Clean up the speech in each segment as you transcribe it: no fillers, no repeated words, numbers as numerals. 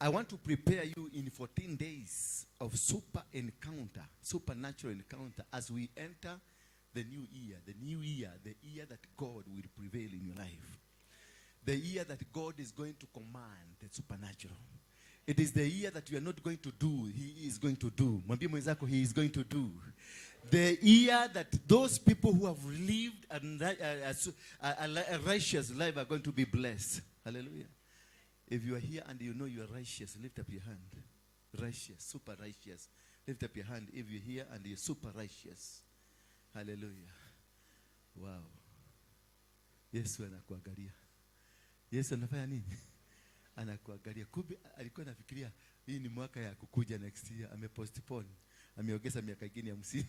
I want to prepare you in 14 days of super encounter, supernatural encounter as we enter the new year, the new year, the year that God will prevail in your life. The year that God is going to command the supernatural. It is the year that you are not going to do, He is going to do. Mwambie mwenzako, He is going to do. The year that those people who have lived a righteous life are going to be blessed. Hallelujah. If you are here and you know you are righteous, lift up your hand. Righteous, super righteous. Lift up your hand if you're here and you're super righteous. Hallelujah. Wow. Yesu anakuangalia. Yesu anafanya nini? Anakuangalia. Kumbe alikuwa anafikiria hii ni mwaka ya kukuja next year. Amepostpone. Ameongeza miaka ingine 50.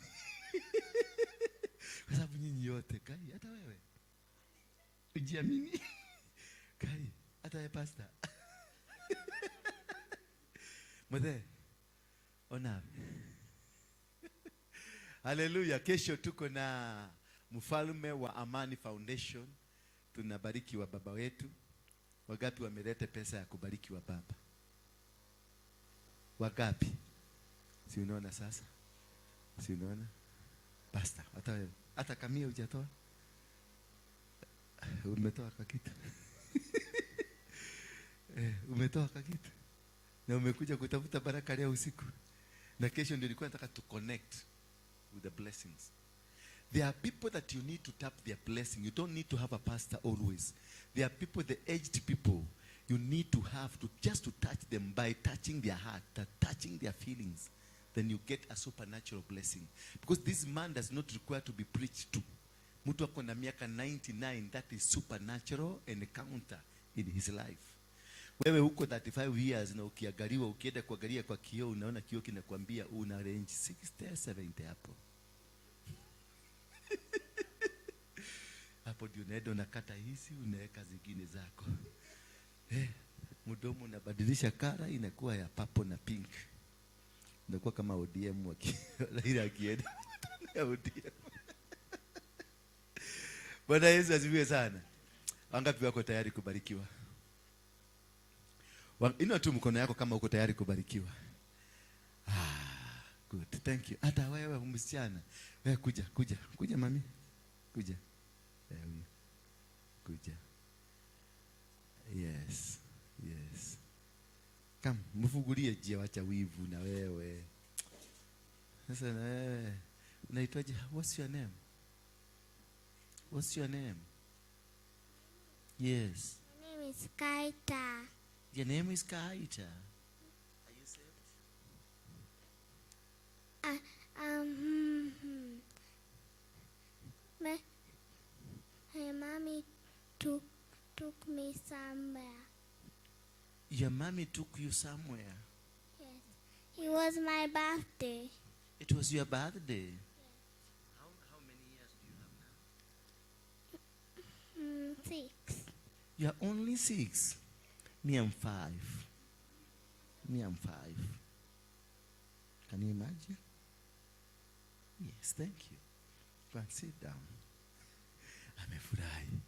Kwa sababu nyinyi yote, Kai, hata wewe. Ujiamini. Kai, hata wewe pastor. Mzee. Ona. Haleluya. Kesho tuko na Mfalme wa Amani Foundation. Tunabariki wa baba wetu. Wagapi wameleta pesa ya kubariki wa baba? Wagapi? Si unaona sasa? Si unaona? Pastor, hata wewe, hata kamia hujatoa? Umetoa kwa kitu? Umetoa kwa kitu? Na umekuja kutafuta baraka leo usiku. Na kesho ndio nilikuwa nataka to connect with the blessings. There are people that you need to tap their blessing. You don't need to have a pastor always. There are people, the aged people, you need to have to just to touch them by touching their heart, touching their feelings. Then you get a supernatural blessing. Because this man does not require to be preached to. Mtu ako na miaka 99, that is supernatural encounter in his life. Wewe uko 35 years na ukiangaliwa, ukienda kuangalia kwa kioo, unaona kioo kinakwambia una range 60, 70 hapo. Hapo ndio unaenda unakata hizi, unaweka zingine zako. Mdomo unabadilisha kara inakuwa ya purple na pink. Inakuwa kama ODM Raila akienda ya ODM. Bwana Yesu asifiwe sana. Wangapi wako tayari kubarikiwa? Inua tu mkono yako kama uko tayari kubarikiwa. Good. Thank you. Hata wewe msichana. Wewe kuja, kuja. Kuja mami. Kuja. Huyu. Kuja. Yes. Yes. Come, mfungulie njia, wacha wivu na wewe. Sasa na wewe unaitwaje? What's your name? What's your name? Yes. My name is Kaita. Your name is Kaita. Are you saved? My mommy took me somewhere. Your mommy took you somewhere? Yes. It was my birthday. It was your birthday? Yes. How many years do you have now? 6. You are only 6. Me, I'm 5. Me, I'm 5. Can you imagine? Yes, thank you. Go and sit down. Amefurahi.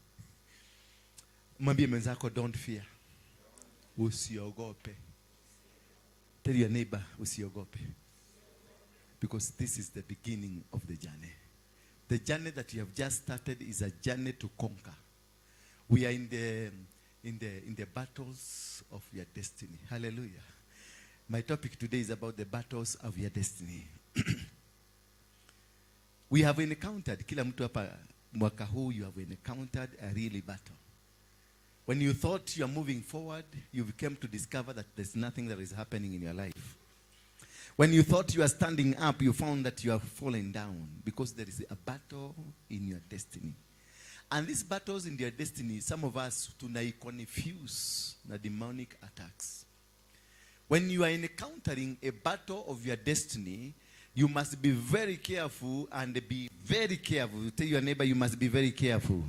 Mwambie mwenzako, don't fear. Usiogope. Tell your neighbor, usiogope. Because this is the beginning of the journey. The journey that you have just started is a journey to conquer. We are in the battles of your destiny. Hallelujah. My topic today is about the battles of your destiny. We have encountered, kila mtu hapa mwaka huu, you have encountered a really battle. When you thought you are moving forward, you came to discover that there's nothing that is happening in your life. When you thought you are standing up, you found that you are falling down because there is a battle in your destiny. And these battles in their destiny, some of us tunai confuse na demonic attacks. When you are encountering a battle of your destiny, you must be very careful and be very careful. Tell your neighbor, you must be very careful.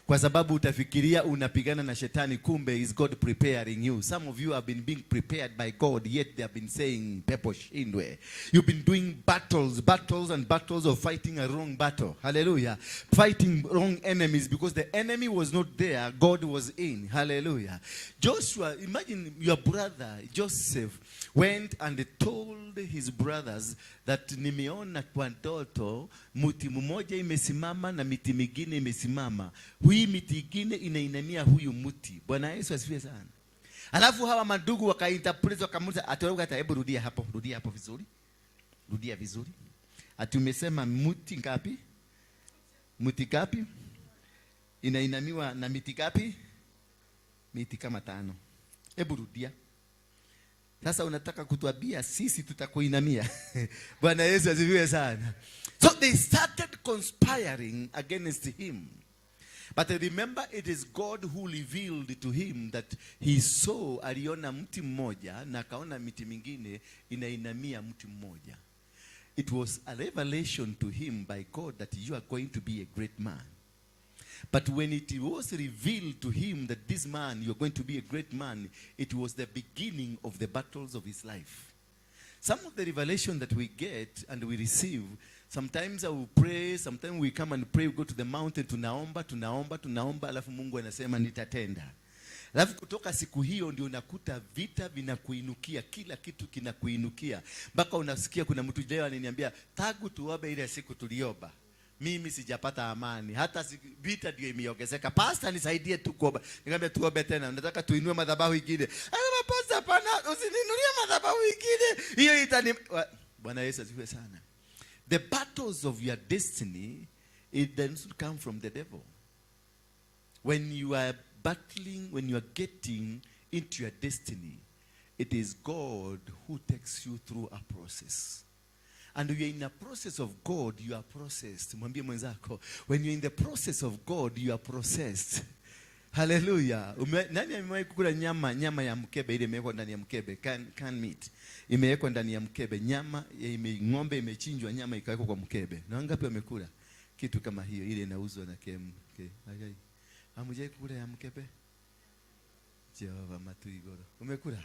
Kwa sababu utafikiria unapigana na shetani, kumbe is God preparing you. Some of you have been being prepared by God, yet they have been saying, "Pepo shindwe." You've been doing battles, battles and battles of fighting a wrong battle. Hallelujah. Fighting wrong enemies because the enemy was not there, God was in. Hallelujah. Joshua, imagine your brother Joseph went and told his brothers that nimeona kwa ndoto mti mmoja imesimama na miti mingine imesimama. Hii miti ingine inainamia huyu mti. Bwana Yesu asifiwe sana. Alafu hawa mandugu wakainterpret, wakamuuliza, atoroka hata, hebu rudia hapo, rudia hapo vizuri. Rudia vizuri. Ati umesema mti ngapi? Mti ngapi? Inainamiwa na miti ngapi? Miti kama tano. Hebu rudia. Sasa unataka kutuambia sisi tutakuinamia? Bwana Yesu asifiwe sana. So they started conspiring against him. But remember, it is God who revealed to him that he saw, aliona mti mmoja na akaona miti mingine inainamia mti mmoja. It was a revelation to him by God that you are going to be a great man. But when it was revealed to him that this man, you are going to be a great man, it was the beginning of the battles of his life. Some of the revelation that we get and we receive, sometimes I will pray, sometimes we come and pray, we go to the mountain, tunaomba, tunaomba, tunaomba, alafu Mungu anasema nitatenda. Alafu kutoka siku hiyo ndio unakuta vita vinakuinukia, kila kitu kinakuinukia. Mpaka unasikia kuna mtu leo ananiambia, tangu tuombe ile siku tuliomba, mimi sijapata amani, hata vita ndio imeongezeka. Pastor, nisaidie tu kuomba. Nikamwambia tuombe tena, nataka tuinue madhabahu ingine. Anasema, "Pastor, hapana, usiniinulie madhabahu ingine." Hiyo itani. Bwana Yesu asifiwe sana. The battles of your destiny, it doesn't come from the devil. When you are battling, when you are getting into your destiny, it is God who takes you through a process. And you are in a process of God, you are processed. Mwambie mwenzako, when you're in the process of God, you are processed. Hallelujah. Nani amewahi kukula nyama ya mkebe ile imewekwa ndani ya mkebe, can meat. Imewekwa ndani ya mkebe, nyama ng'ombe imechinjwa, nyama ikawekwa kwa mkebe. Na wangapi wamekula kitu kama hiyo? Ile inauzwa na KM? K? Ayai. Hamujai kukula ya mkebe? Jehova matuigoro. Umekula?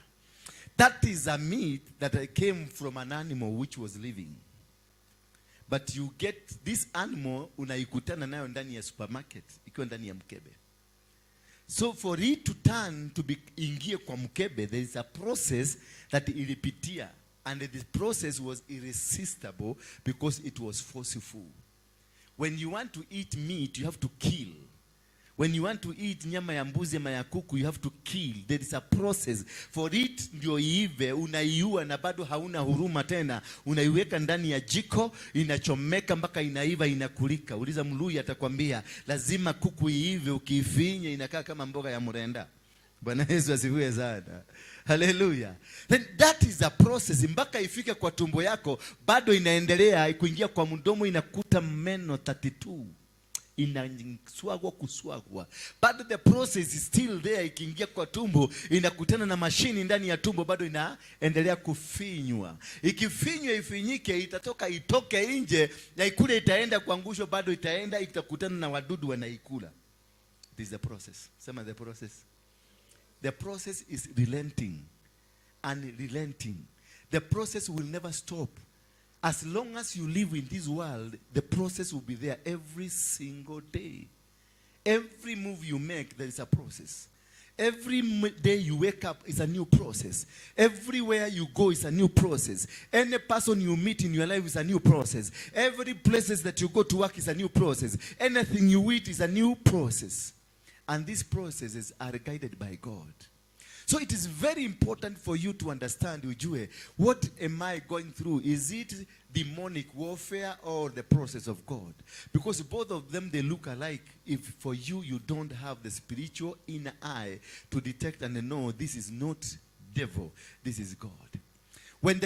That is a meat that came from an animal which was living. But you get this animal, unaikutana nayo ndani ya supermarket ikiwa ndani ya mkebe. So for it to turn to be ingie kwa mkebe, there is a process that ilipitia, and this process was irresistible because it was forceful. When you want to eat meat, you have to kill. When you want to eat nyama ya mbuzi ama ya kuku, you have to kill. There is a process for it ndio iive. Unaiua na bado hauna huruma tena. Unaiweka ndani ya jiko, inachomeka mpaka inaiva, inakulika. Uliza Mluhya atakwambia, lazima kuku iive, ukiifinya inakaa kama mboga ya mrenda. Bwana Yesu asifiwe sana. Haleluya. Then that is a process mpaka ifike kwa tumbo yako, bado inaendelea kuingia kwa mdomo, inakuta meno 32 inaswagwa kuswagwa, bado the process is still there. Ikiingia kwa tumbo inakutana na mashini ndani ya tumbo, bado inaendelea kufinywa. Ikifinywa ifinyike, itatoka itoke nje na ikule, itaenda kuangushwa, bado itaenda itakutana na wadudu wanaikula. This is the process. Sema the process. The process is relenting and relenting. The process will never stop. As long as you live in this world, the process will be there every single day. Every move you make, there is a process. Every day you wake up is a new process. Everywhere you go is a new process. Any person you meet in your life is a new process. Every places that you go to work is a new process. Anything you eat is a new process. And these processes are guided by God. So it is very important for you to understand, ujue, what am I going through? Is it demonic warfare or the process of God? Because both of them, they look alike. If for you, you don't have the spiritual inner eye to detect and know this is not devil, this is God. When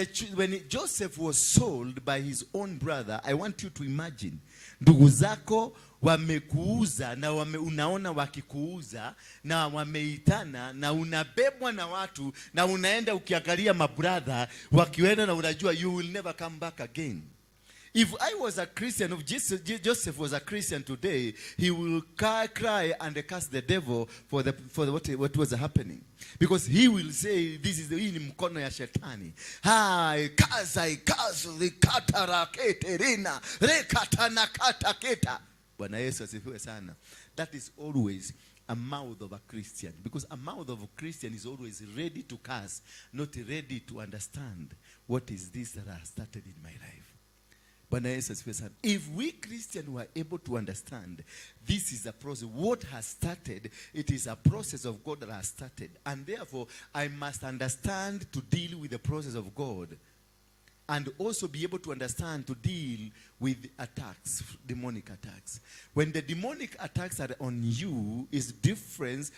Joseph was sold by his own brother, I want you to imagine, ndugu zako wamekuuza na unaona wakikuuza na wameitana na unabebwa na watu na unaenda ukiangalia mabrother wakienda na unajua you will never come back again. If I was a Christian, if Jesus, Joseph was a Christian today, he will cry and curse the devil for what was happening. Because he will say, this is the, hii ni mkono ya shetani. I curse, I curse, likata raketerina, rekata nakata keta. Bwana Yesu asifiwe sana. That is always a mouth of a Christian. Because a mouth of a Christian is always ready to curse, not ready to understand what is this that has started in my life. Bwana Yesu asifiwe sana. If we Christians were able to understand this is a process, what has started, it is a process of God that has started. And therefore, I must understand to deal with the process of God and also be able to understand to deal with attacks, demonic attacks. When the demonic attacks are on you, is different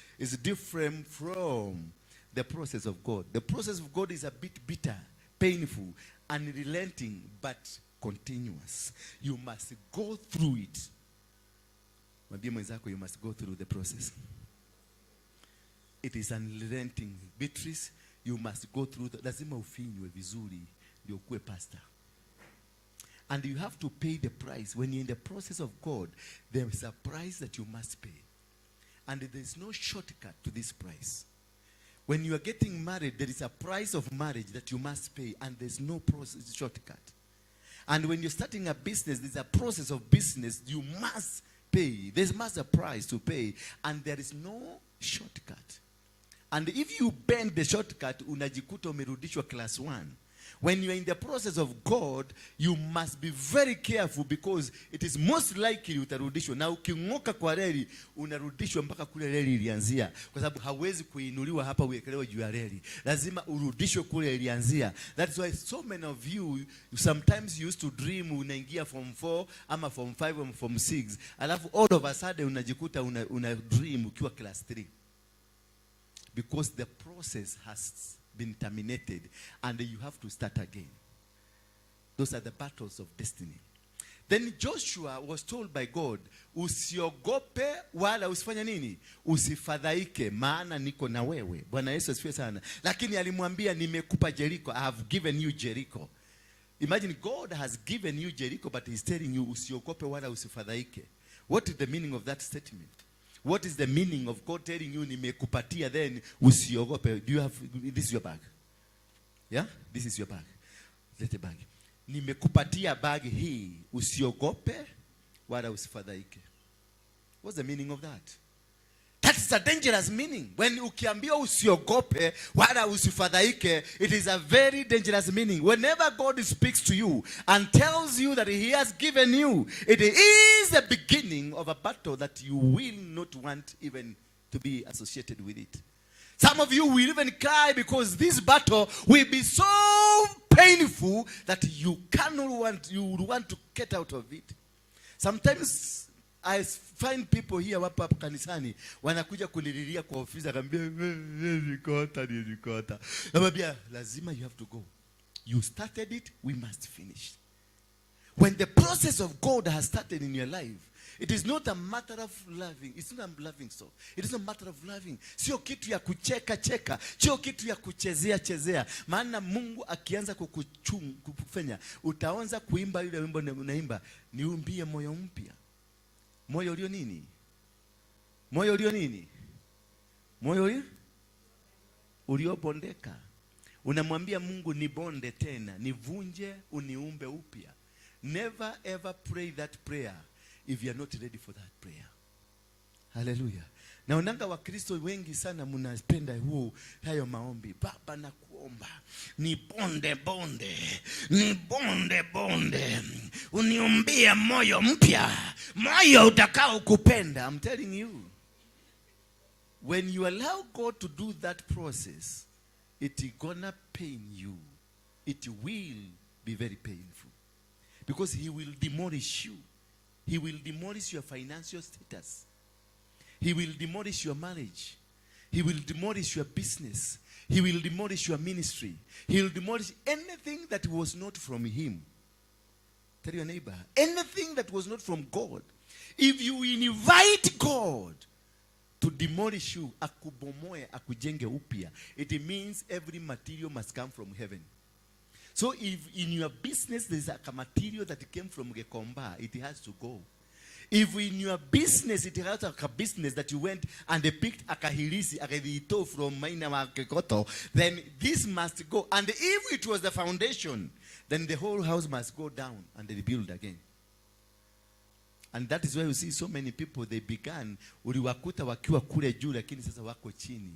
from the process of God. The process of God is a bit bitter, painful, unrelenting, but continuous. You must go through it. Mwambie mwenzako, you must go through the process. It is unrelenting. Beatrice, you must go through lazima ufinywe vizuri ndio ukuwe pastor. And you have to pay the price. When you're in the process of God, there is a price that you must pay. And there is no shortcut to this price. When you are getting married, there is a price of marriage that you must pay, and there's no process shortcut. And when you're starting a business, there's a process of business you must pay. There's must a price to pay, and there is no shortcut. And if you bend the shortcut, unajikuta umerudishwa class 1. When you are in the process of God, you must be very careful because it is most likely utarudishwa. Na uking'oka kwa reli, unarudishwa mpaka kule reli ilianzia, kwa sababu hawezi kuinuliwa hapa uwekelewe juu ya reli. Lazima urudishwe kule ilianzia. That's why so many of you sometimes used to dream unaingia form 4 ama form 5 ama form 6, alafu all of a sudden unajikuta una dream ukiwa class 3 because the process has been terminated and you have to start again. Those are the battles of destiny. Then Joshua was told by God, usiogope wala usifanye nini? Usifadhaike, maana niko na wewe. Bwana Yesu asifiwe sana. Lakini alimwambia, nimekupa Jericho, I have given you Jericho. Imagine God has given you Jericho, but he's telling you usiogope wala usifadhaike. What is the meaning of that statement? What is the meaning of God telling you nimekupatia, then usiogope? Do you have this is your bag? Yeah? This is your bag. Lete bag. Nimekupatia bag hii, usiogope wala usifadhaike. What's the meaning of that? That is a dangerous meaning. When ukiambiwa usiogope wala usifadhaike, it is a very dangerous meaning. Whenever God speaks to you and tells you that he has given you, it is the beginning of a battle that you will not want even to be associated with it. Some of you will even cry because this battle will be so painful that you cannot want, you would want to get out of it. Sometimes I find people here hapa hapa kanisani wanakuja kunililia kwa ofisi, akambia nilikota, nilikota. Namwambia lazima, you have to go. You started it, we must finish. When the process of God has started in your life, it is not a matter of loving. It's not a loving so. It is not a matter of loving. Sio kitu ya kucheka cheka, sio kitu ya kuchezea chezea. Maana Mungu akianza kukufanya, utaanza kuimba yule wimbo unaimba, niumbie moyo mpya. Moyo ulio nini? Moyo ulio nini? Moyo ulio uliobondeka. Unamwambia Mungu, nibonde tena, nivunje, uniumbe upya. Never ever pray that prayer if you are not ready for that prayer. Haleluya. Naonanga Wakristo wengi sana mnapenda huo hayo maombi. Baba, nakuomba nibonde bonde, nibonde bonde, uniumbie moyo mpya, moyo utakao kupenda. I'm telling you, when you allow God to do that process, it gonna pain you. It will be very painful because he will demolish you. He will demolish your financial status. He will demolish your marriage. He will demolish your business. He will demolish your ministry. He will demolish anything that was not from him. Tell your neighbor, anything that was not from God. If you invite God to demolish you, akubomoe, akujenge upya, it means every material must come from heaven. So if in your business there's a material that came from Gikomba, it has to go. If in your business it has a business that you went and they picked a kahirisi, a kahirito from Maina wa Kekoto, then this must go. And if it was the foundation, then the whole house must go down and rebuild again. And that is why you see so many people, they began, uliwakuta wakiwa kule juu, lakini sasa wako chini.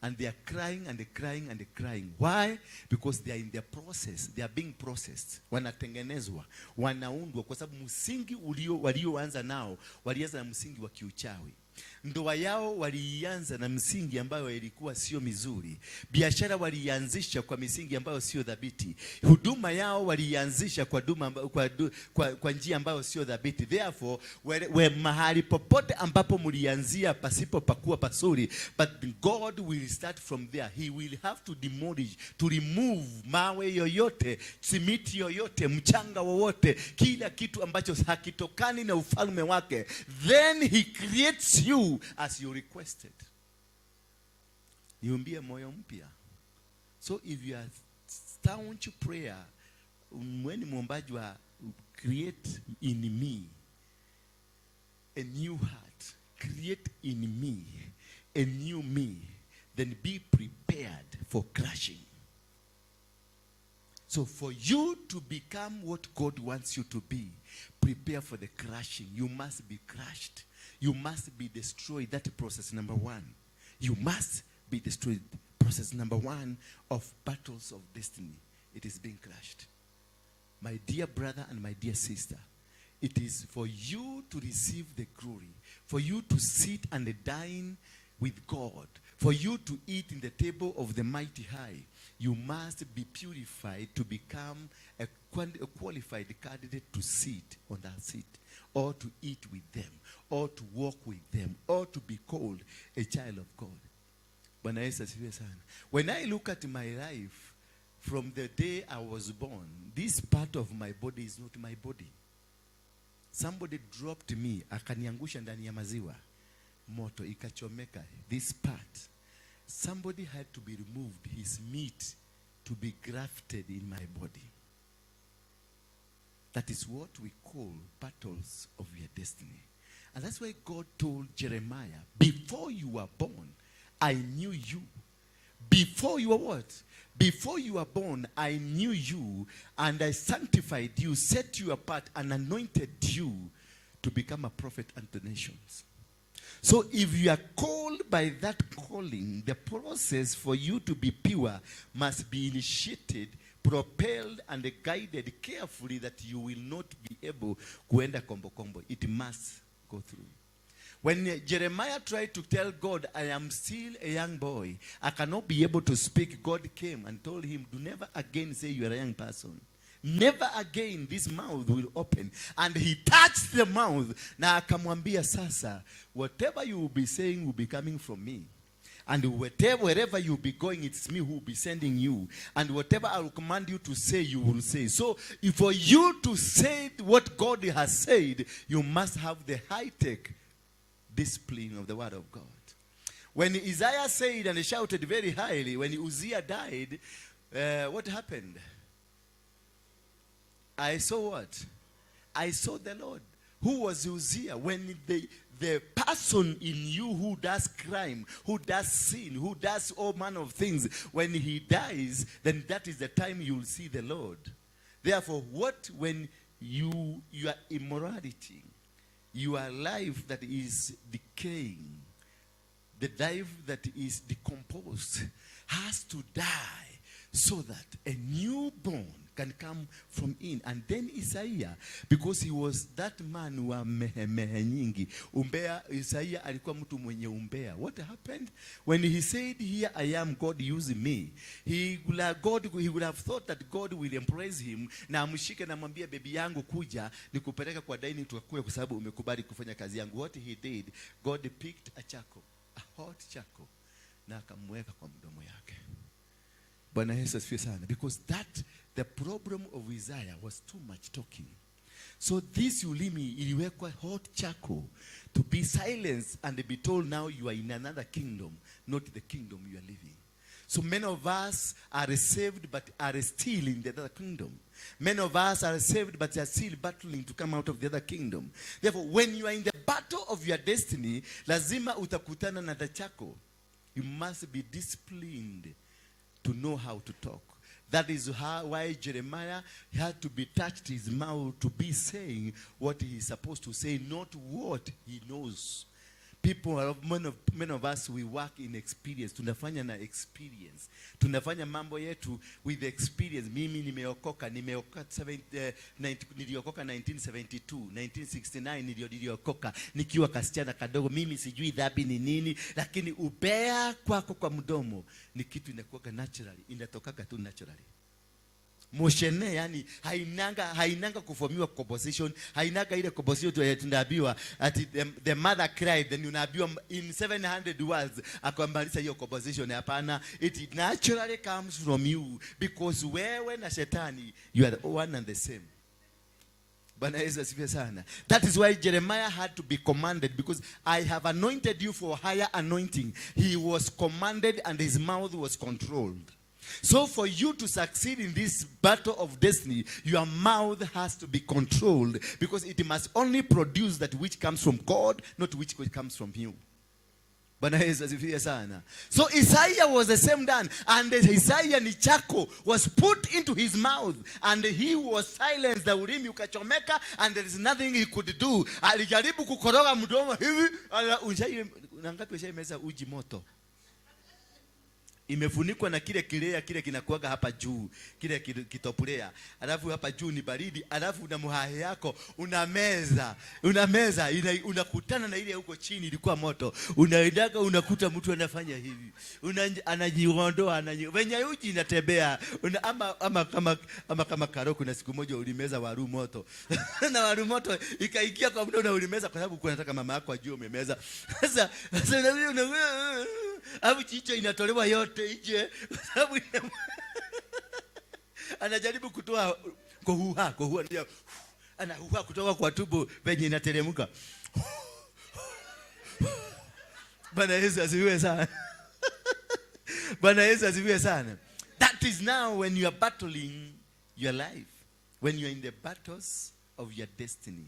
And they are crying and crying and crying. Why? Because they are in the process. They are being processed. Wanatengenezwa, wanaundwa kwa sababu msingi ulio walioanza nao, walianza na msingi wa kiuchawi. Ndoa yao waliianza na msingi ambayo ilikuwa sio mizuri. Biashara waliianzisha kwa misingi ambayo sio thabiti. Huduma yao waliianzisha kwa, duma, kwa, kwa, kwa njia ambayo sio thabiti. Therefore, we mahali popote ambapo mlianzia pasipo pakuwa pazuri, but God will start from there. He will have to demolish, to remove mawe yoyote, simiti yoyote, mchanga wowote, kila kitu ambacho hakitokani na ufalme wake. Then he creates you as you requested. Niumbie moyo mpya. So if you are staunch prayer, mweni mwombaji wa create in me a new heart, create in me a new me, then be prepared for crushing. So for you to become what God wants you to be, prepare for the crushing. You must be crushed. You must be destroyed. That process number one. You must be destroyed. Process number one of battles of destiny. It is being crushed. My dear brother and my dear sister, it is for you to receive the glory, for you to sit and dine with God, for you to eat in the table of the mighty high. You must be purified to become a qualified candidate to sit on that seat, or to eat with them, or to walk with them, or to be called a child of God. Bwana Yesu asifiwe sana. When I look at my life from the day I was born, this part of my body is not my body. Somebody dropped me, akaniangusha ndani ya maziwa moto, ikachomeka. This part, somebody had to be removed, his meat to be grafted in my body. That is what we call battles of your destiny. And that's why God told Jeremiah, before you were born, I knew you. Before you were what? Before you were born, I knew you, and I sanctified you, set you apart, and anointed you to become a prophet unto nations. So if you are called by that calling, the process for you to be pure must be initiated, propelled, and guided carefully that you will not be able kuenda kombo kombo. It must go through. When Jeremiah tried to tell God, I am still a young boy, I cannot be able to speak, God came and told him, do never again say you are a young person. Never again this mouth will open. And he touched the mouth. Na akamwambia sasa, whatever you will be saying will be coming from me. And whatever, wherever you will be going, it's me who will be sending you. And whatever I will command you to say, you will say. So if for you to say what God has said, you must have the high-tech discipline of the word of God. When Isaiah said and shouted very highly, when Uzziah died, what happened? I saw what? I saw the Lord. Who was Uzziah? When the person in you who does crime, who does sin, who does all manner of things, when he dies, then that is the time you'll see the Lord. Therefore, what when you your immorality, your life that is decaying, the life that is decomposed, has to die so that a newborn can come from in. And then Isaiah, because he was that man wa mehe mehe nyingi, umbea. Isaiah alikuwa mtu mwenye umbea. What happened? When he said, here I am, God use me, he would have thought that God will embrace him na amshike na mwambie, baby yangu, kuja nikupeleka kwa dining tukakule kwa sababu umekubali kufanya kazi yangu. What he did, God picked a charcoal, a hot charcoal, na akamweka kwa mdomo yake. Bwana Yesu asifiwe sana. Because that the problem of Isaiah was too much talking. So this ulimi iliwekwa hot charcoal to be silenced and be told now you are in another kingdom, not the kingdom you are living. So many of us are saved but are still in the other kingdom. Many of us are saved but are still battling to come out of the other kingdom. Therefore, when you are in the battle of your destiny, lazima utakutana na dachako. You must be disciplined to know how to talk. That is why Jeremiah had to be touched his mouth to be saying what he is supposed to say, not what he knows. People, many of us, we work in experience. Tunafanya na experience. Tunafanya mambo yetu with experience. Mimi nimeokoka, nimeokoka niliokoka 1972, 1969 niliokoka nikiwa kasichana kadogo. Mimi sijui dhambi ni nini, lakini ubea kwako kwa mdomo ni kitu inakuwa naturally, inatokaga tu naturally. Moshene, yani hainanga kuformiwa composition, hainanga ile composition tu tunaambiwa ati the mother cried, then unaambiwa in 700 words akamaliza hiyo composition. Hapana, it naturally comes from you because wewe na shetani, you are one and the same. Bwana Yesu asifiwe sana. That is why Jeremiah had to be commanded, because I have anointed you for higher anointing. He was commanded and his mouth was controlled. So for you to succeed in this battle of destiny, your mouth has to be controlled, because it must only produce that which comes from God, not which comes from you. Bwana Yesu asifiwe sana. So Isaiah was the same done, and Isaiah ni chako was put into his mouth and he was silenced. The ulimi ukachomeka and there is nothing he could do. Alijaribu kukoroga mdomo hivi, na ngapi ushaimeza uji moto? Imefunikwa na kile kilea kile kinakuaga hapa juu, kile kitopulea. Alafu hapa juu ni baridi, alafu na muhahe yako unameza, unameza, unakutana na ile huko chini ilikuwa moto. Unaendaga unakuta mtu anafanya hivi. Anajiondoa, venye uji inatembea. Una, ama, ama, kama, ama kama karo, kuna siku moja ulimeza waru moto. Na waru moto ikaingia kwa mdomo na ulimeza kwa sababu unataka mama yako ajue umemeza. Sasa alafu chicho inatolewa yote nje kwa sababu anajaribu kutoa kuhuha, kuhuha, ndio, anahuha kutoka kwa tumbo venye inateremka. Bwana Yesu asifiwe sana. Bwana Yesu asifiwe sana. That is now when you are battling your life, when you are in the battles of your destiny.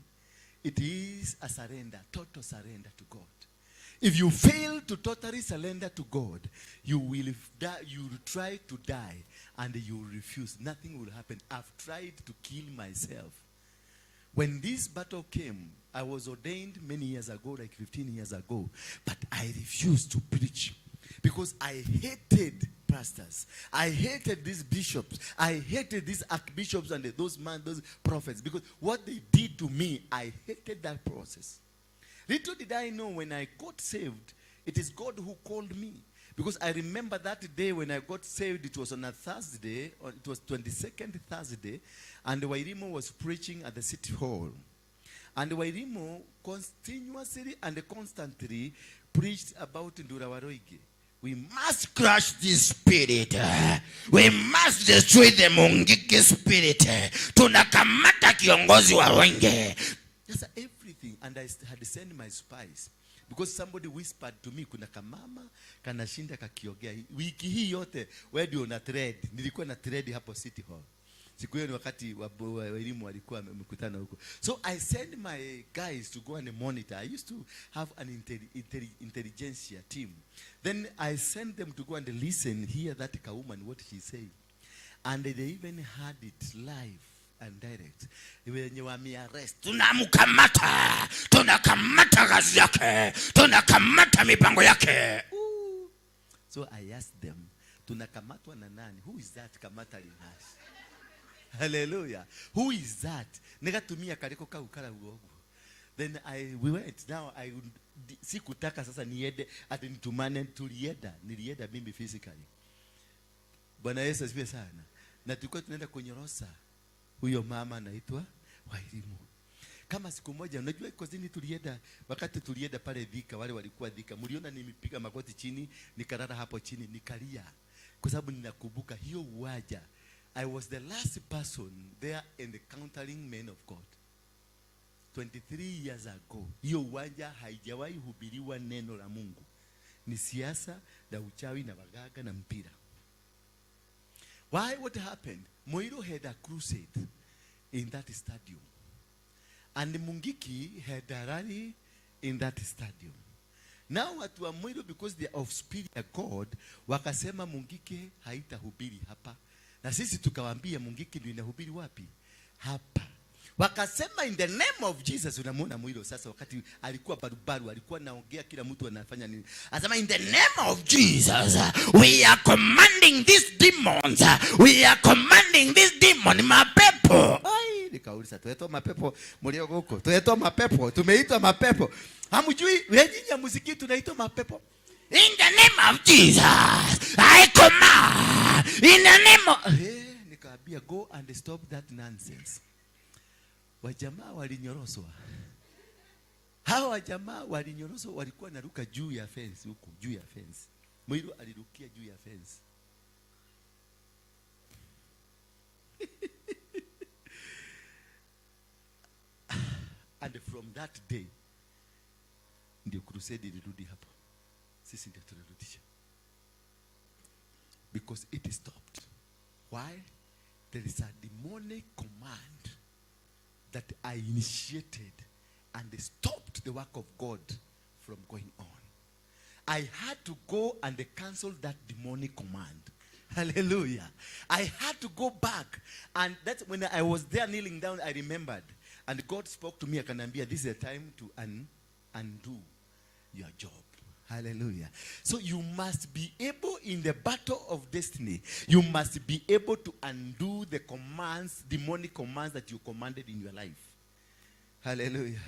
It is a surrender, total surrender to God. If you fail to totally surrender to God, you will die, you will try to die and you will refuse. Nothing will happen. I've tried to kill myself. When this battle came, I was ordained many years ago, like 15 years ago, but I refused to preach because I hated pastors. I hated these bishops. I hated these archbishops and those men, those prophets, because what they did to me, I hated that process. Little did I know when I got saved, it is God who called me. Because I remember that day when I got saved, it was on a Thursday, or it was 22nd Thursday, and Wairimu was preaching at the city hall. And Wairimu continuously and constantly preached about Ndura Waruinge. We must crush this spirit. We must destroy the Mungiki spirit. Tunakamata kiongozi wa Waruinge. Yes, everything. And I had sent my spies. Because somebody whispered to me, kuna kamama kanashinda kakiongea. Wiki hii yote, wewe ndio una trend. Nilikuwa na trend hapo City Hall. Siku hiyo ni wakati wa elimu walikuwa mkutano huko. So I sent my guys to go and monitor. I used to have an intelligentsia team. Then I sent them to go and listen, hear that woman, what she said. And they even had it live and direct. Wenye wamearrest. Tunamkamata, tunakamata kazi yake, tunakamata mipango yake. Ooh. So I asked them, tunakamatwa na nani? Who is that kamata us? Hallelujah. Who is that? Nikatumia kariko kau kara uogu. Then we went. Now I sikutaka sasa niende ati nitumane, tulienda. Nilienda mimi physically. Bwana Yesu asifiwe sana. Na tulikuwa tunaenda kunyorosa huyo mama anaitwa Wairimu. Kama siku moja, unajua iko zini tulienda, wakati tulienda pale Thika, wale walikuwa Thika, mliona nimepiga magoti chini, nikalala hapo chini, nikalia. Kwa sababu ninakumbuka hiyo uwanja. I was the last person there encountering men of God. 23 years ago, hiyo uwanja haijawahi hubiriwa neno la Mungu. Ni siasa na uchawi na waganga na mpira. Why? What happened? Muiru had a crusade in that stadium. And Mungiki had a rally in that stadium. Now watu wa Muiru, because they are of spirit of God, wakasema Mungiki haitahubiri hapa. Na sisi tukawaambia Mungiki ndio inahubiri wapi? Hapa. Wakasema in the name of Jesus. Unamuona Muiru sasa, wakati alikuwa barubaru, alikuwa naongea, kila mtu anafanya nini? Anasema in the Name of Jesus, we are commanding these demons. We are commanding this demon, mapepo. Ai, nikauliza, tuetwa mapepo mlio huko? Tuetwa mapepo, tumeitwa mapepo. Hamjui wewe, nyinyi hamsikii tunaitwa mapepo? In the name of Jesus, I command. In the name of Eh, nikaambia go and stop that nonsense. Wajamaa walinyoroswa. Hawa wajamaa walinyoroswa, walikuwa naruka juu ya fence huku, juu ya fence. Mwiru alirukia juu ya fence. And from that day ndio crusade ilirudi hapo. Sisi ndio tulirudisha. Because it stopped. Why? There is a demonic command that I initiated and stopped the work of God from going on. I had to go and cancel that demonic command. Hallelujah. I had to go back. And that's when I was there kneeling down, I remembered. And God spoke to me, akaniambia, this is the time to undo your job. Hallelujah. So you must be able, in the battle of destiny, you must be able to undo the commands, demonic commands that you commanded in your life. Hallelujah.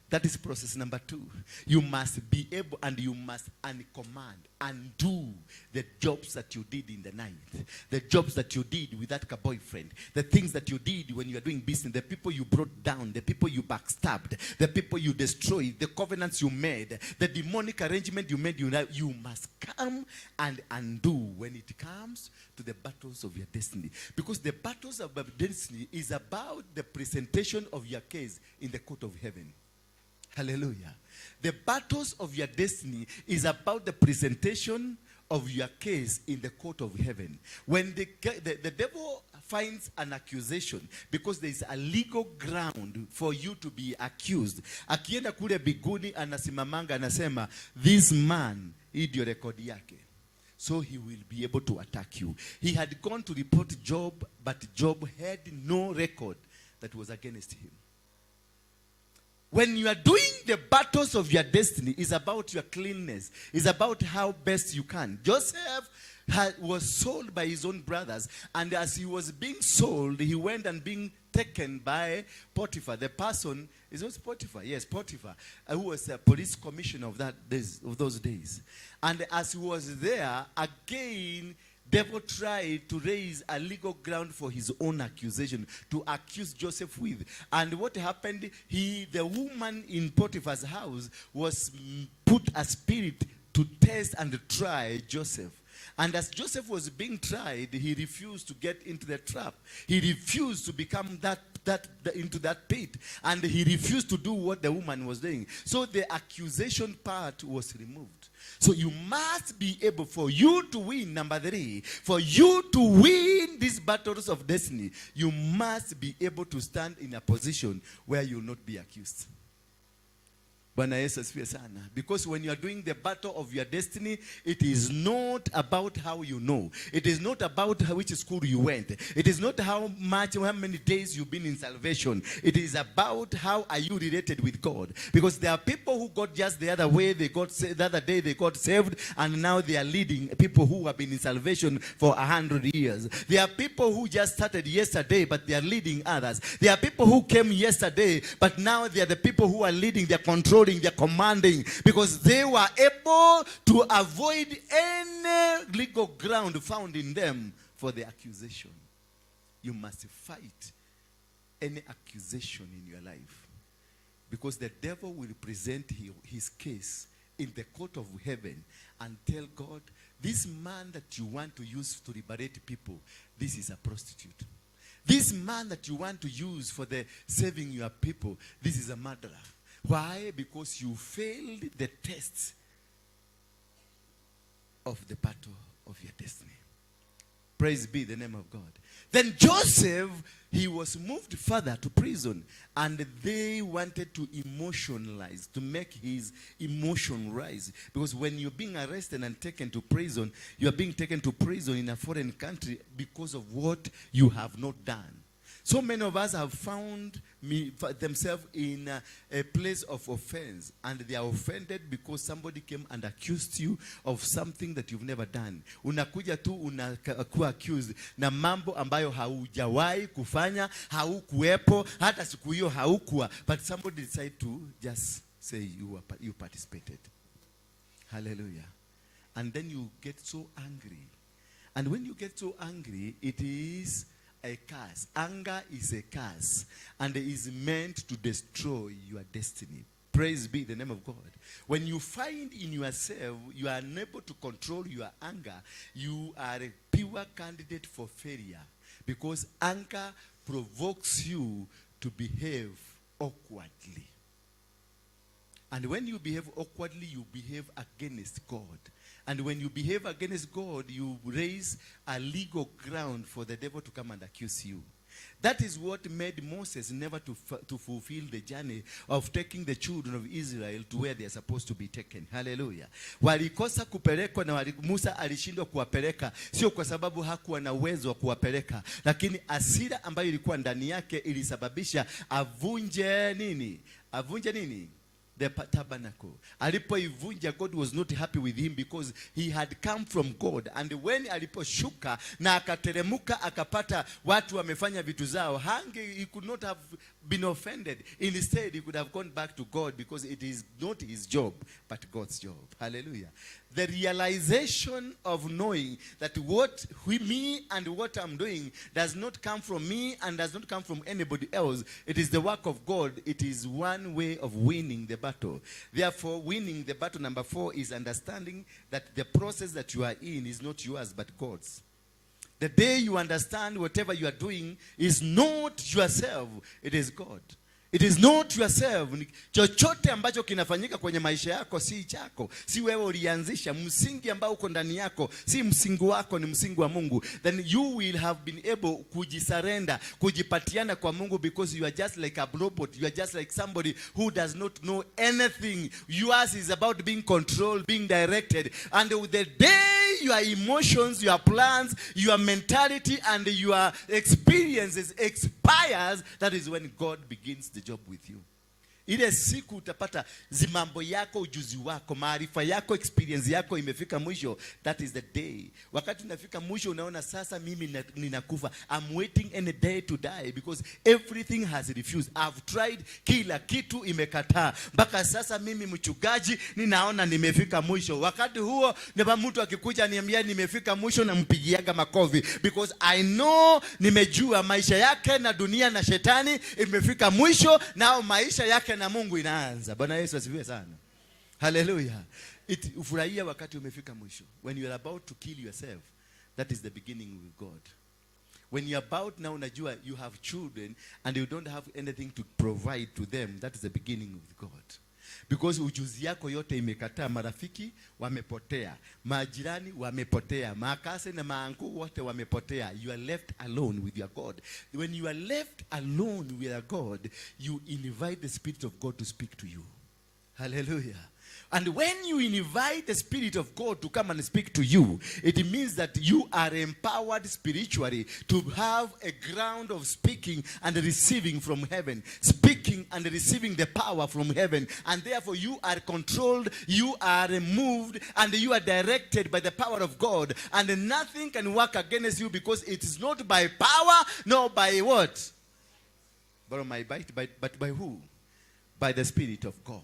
That is process number 2. You must be able, and you must uncommand, undo the jobs that you did in the night, the jobs that you did with that boyfriend, the things that you did when you are doing business, the people you brought down, the people you backstabbed, the people you destroyed, the covenants you made, the demonic arrangement you made. You must come and undo when it comes to the battles of your destiny. Because the battles of your destiny is about the presentation of your case in the court of heaven. Hallelujah. The battles of your destiny is about the presentation of your case in the court of heaven. When the devil finds an accusation, because there is a legal ground for you to be accused. Akienda kule biguni anasimamanga anasema, this man, hii ndio rekodi yake. So he will be able to attack you. He had gone to report Job, but Job had no record that was against him. When you are doing the battles of your destiny, it's about your cleanness. It's about how best you can. Joseph was sold by his own brothers. And as he was being sold, he went and being taken by Potiphar. The person, is it Potiphar? Yes, Potiphar, who was a police commissioner of those days. And as he was there, again, devil tried to raise a legal ground for his own accusation, to accuse Joseph with. And what happened, the woman in Potiphar's house was put a spirit to test and try Joseph. And as Joseph was being tried, he refused to get into the trap. He refused to become into that pit. And he refused to do what the woman was doing. So the accusation part was removed. So you must be able, for you to win, number 3, for you to win these battles of destiny, you must be able to stand in a position where you will not be accused. Bwana Yesu asifiwe sana. Because when you are doing the battle of your destiny, it is not about how you know. It is not about which school you went. It is not how many days you've been in salvation. It is about how are you related with God. Because there are people who got just the other way, they got the other day they got saved, and now they are leading people who have been in salvation for 100 years. There are people who just started yesterday, but they are leading others. There are people who came yesterday, but now they are the people who are leading, they are controlling, they're commanding, because they were able to avoid any legal ground found in them for the accusation. You must fight any accusation in your life, because the devil will present his case in the court of heaven and tell God, this man that you want to use to liberate people, this is a prostitute. This man that you want to use for the saving your people, this is a murderer. Why? Because you failed the test of the battle of your destiny. Praise Praise be the name of God. Then Joseph, he was moved further to prison, and they wanted to emotionalize, to make his emotion rise. Because when you're being arrested and taken to prison, you are being taken to prison in a foreign country because of what you have not done. So many of us have found themselves in a place of offense, and they are offended because somebody came and accused you of something that you've never done. Unakuja tu unakuwa accused na mambo ambayo haujawahi kufanya, haukuwepo, hata siku hiyo haukuwa, but somebody decided to just say you participated. Hallelujah. And then you get so angry. And when you get so angry, it is a curse. Anger is a curse, and it is meant to destroy your destiny. Praise be the name of God. When you find in yourself you are unable to control your anger, you are a pure candidate for failure, because anger provokes you to behave awkwardly. And when you behave awkwardly, you behave against God. And when you behave against God, you raise a legal ground for the devil to come and accuse you. That is what made Moses never to fulfill the journey of taking the children of Israel to where they are supposed to be taken. Hallelujah. Walikosa kupelekwa na Musa alishindwa kuwapeleka, sio kwa sababu hakuwa na uwezo wa kuwapeleka, lakini hasira ambayo ilikuwa ndani yake ilisababisha avunje nini? Avunje nini? The tabernacle. Alipoivunja, God was not happy with him because he had come from God. And when aliposhuka na akateremuka akapata watu wamefanya vitu zao, he could not have been offended. Instead, he could have gone back to God because it is not his job, but God's job. Hallelujah. The realization of knowing that me and what I'm doing does not come from me and does not come from anybody else. It is the work of God. It is one way of winning the battle. Therefore, winning the battle number 4 is understanding that the process that you are in is not yours but God's. The day you understand whatever you are doing is not yourself, it is God. It is not yourself. Chochote ambacho kinafanyika kwenye maisha yako si chako, si wewe ulianzisha. Msingi ambao uko ndani yako si msingi wako, ni msingi wa Mungu. Then you will have been able kujisurrender, kujipatiana kwa Mungu, because you are just like a robot. You are just like somebody who does not know anything. Yours is about being controlled, being directed. And the day your emotions, your plans, your mentality, and your experiences expires, that is when God begins the job with you. Ile siku utapata zimambo yako, ujuzi wako, maarifa yako, experience yako imefika mwisho, that is the day. Wakati unafika mwisho unaona sasa mimi ninakufa. I'm waiting any day to die because everything has refused. I've tried, kila kitu imekataa. Mpaka sasa mimi mchungaji ninaona nimefika mwisho. Wakati huo ndipo mtu akikuja niambia nimefika mwisho, nampigiaga makofi because I know, nimejua maisha yake na dunia na shetani imefika mwisho, nao maisha yake na Mungu inaanza. Bwana Yesu asifiwe sana. Hallelujah. Ufurahia wakati umefika mwisho. When you are about to kill yourself, that is the beginning with God. When you are about now, unajua you have children and you don't have anything to provide to them, that is the beginning with God. Because ujuzi yako yote imekataa, marafiki wamepotea, majirani wamepotea, makase na maangu wote wamepotea. You are left alone with your God. When you are left alone with your God, you invite the Spirit of God to speak to you. Hallelujah. And when you invite the Spirit of God to come and speak to you, it means that you are empowered spiritually to have a ground of speaking and receiving from heaven. Speaking and receiving the power from heaven. And therefore you are controlled, you are moved, and you are directed by the power of God. And nothing can work against you because it is not by power, nor by what? But by who? By the Spirit of God.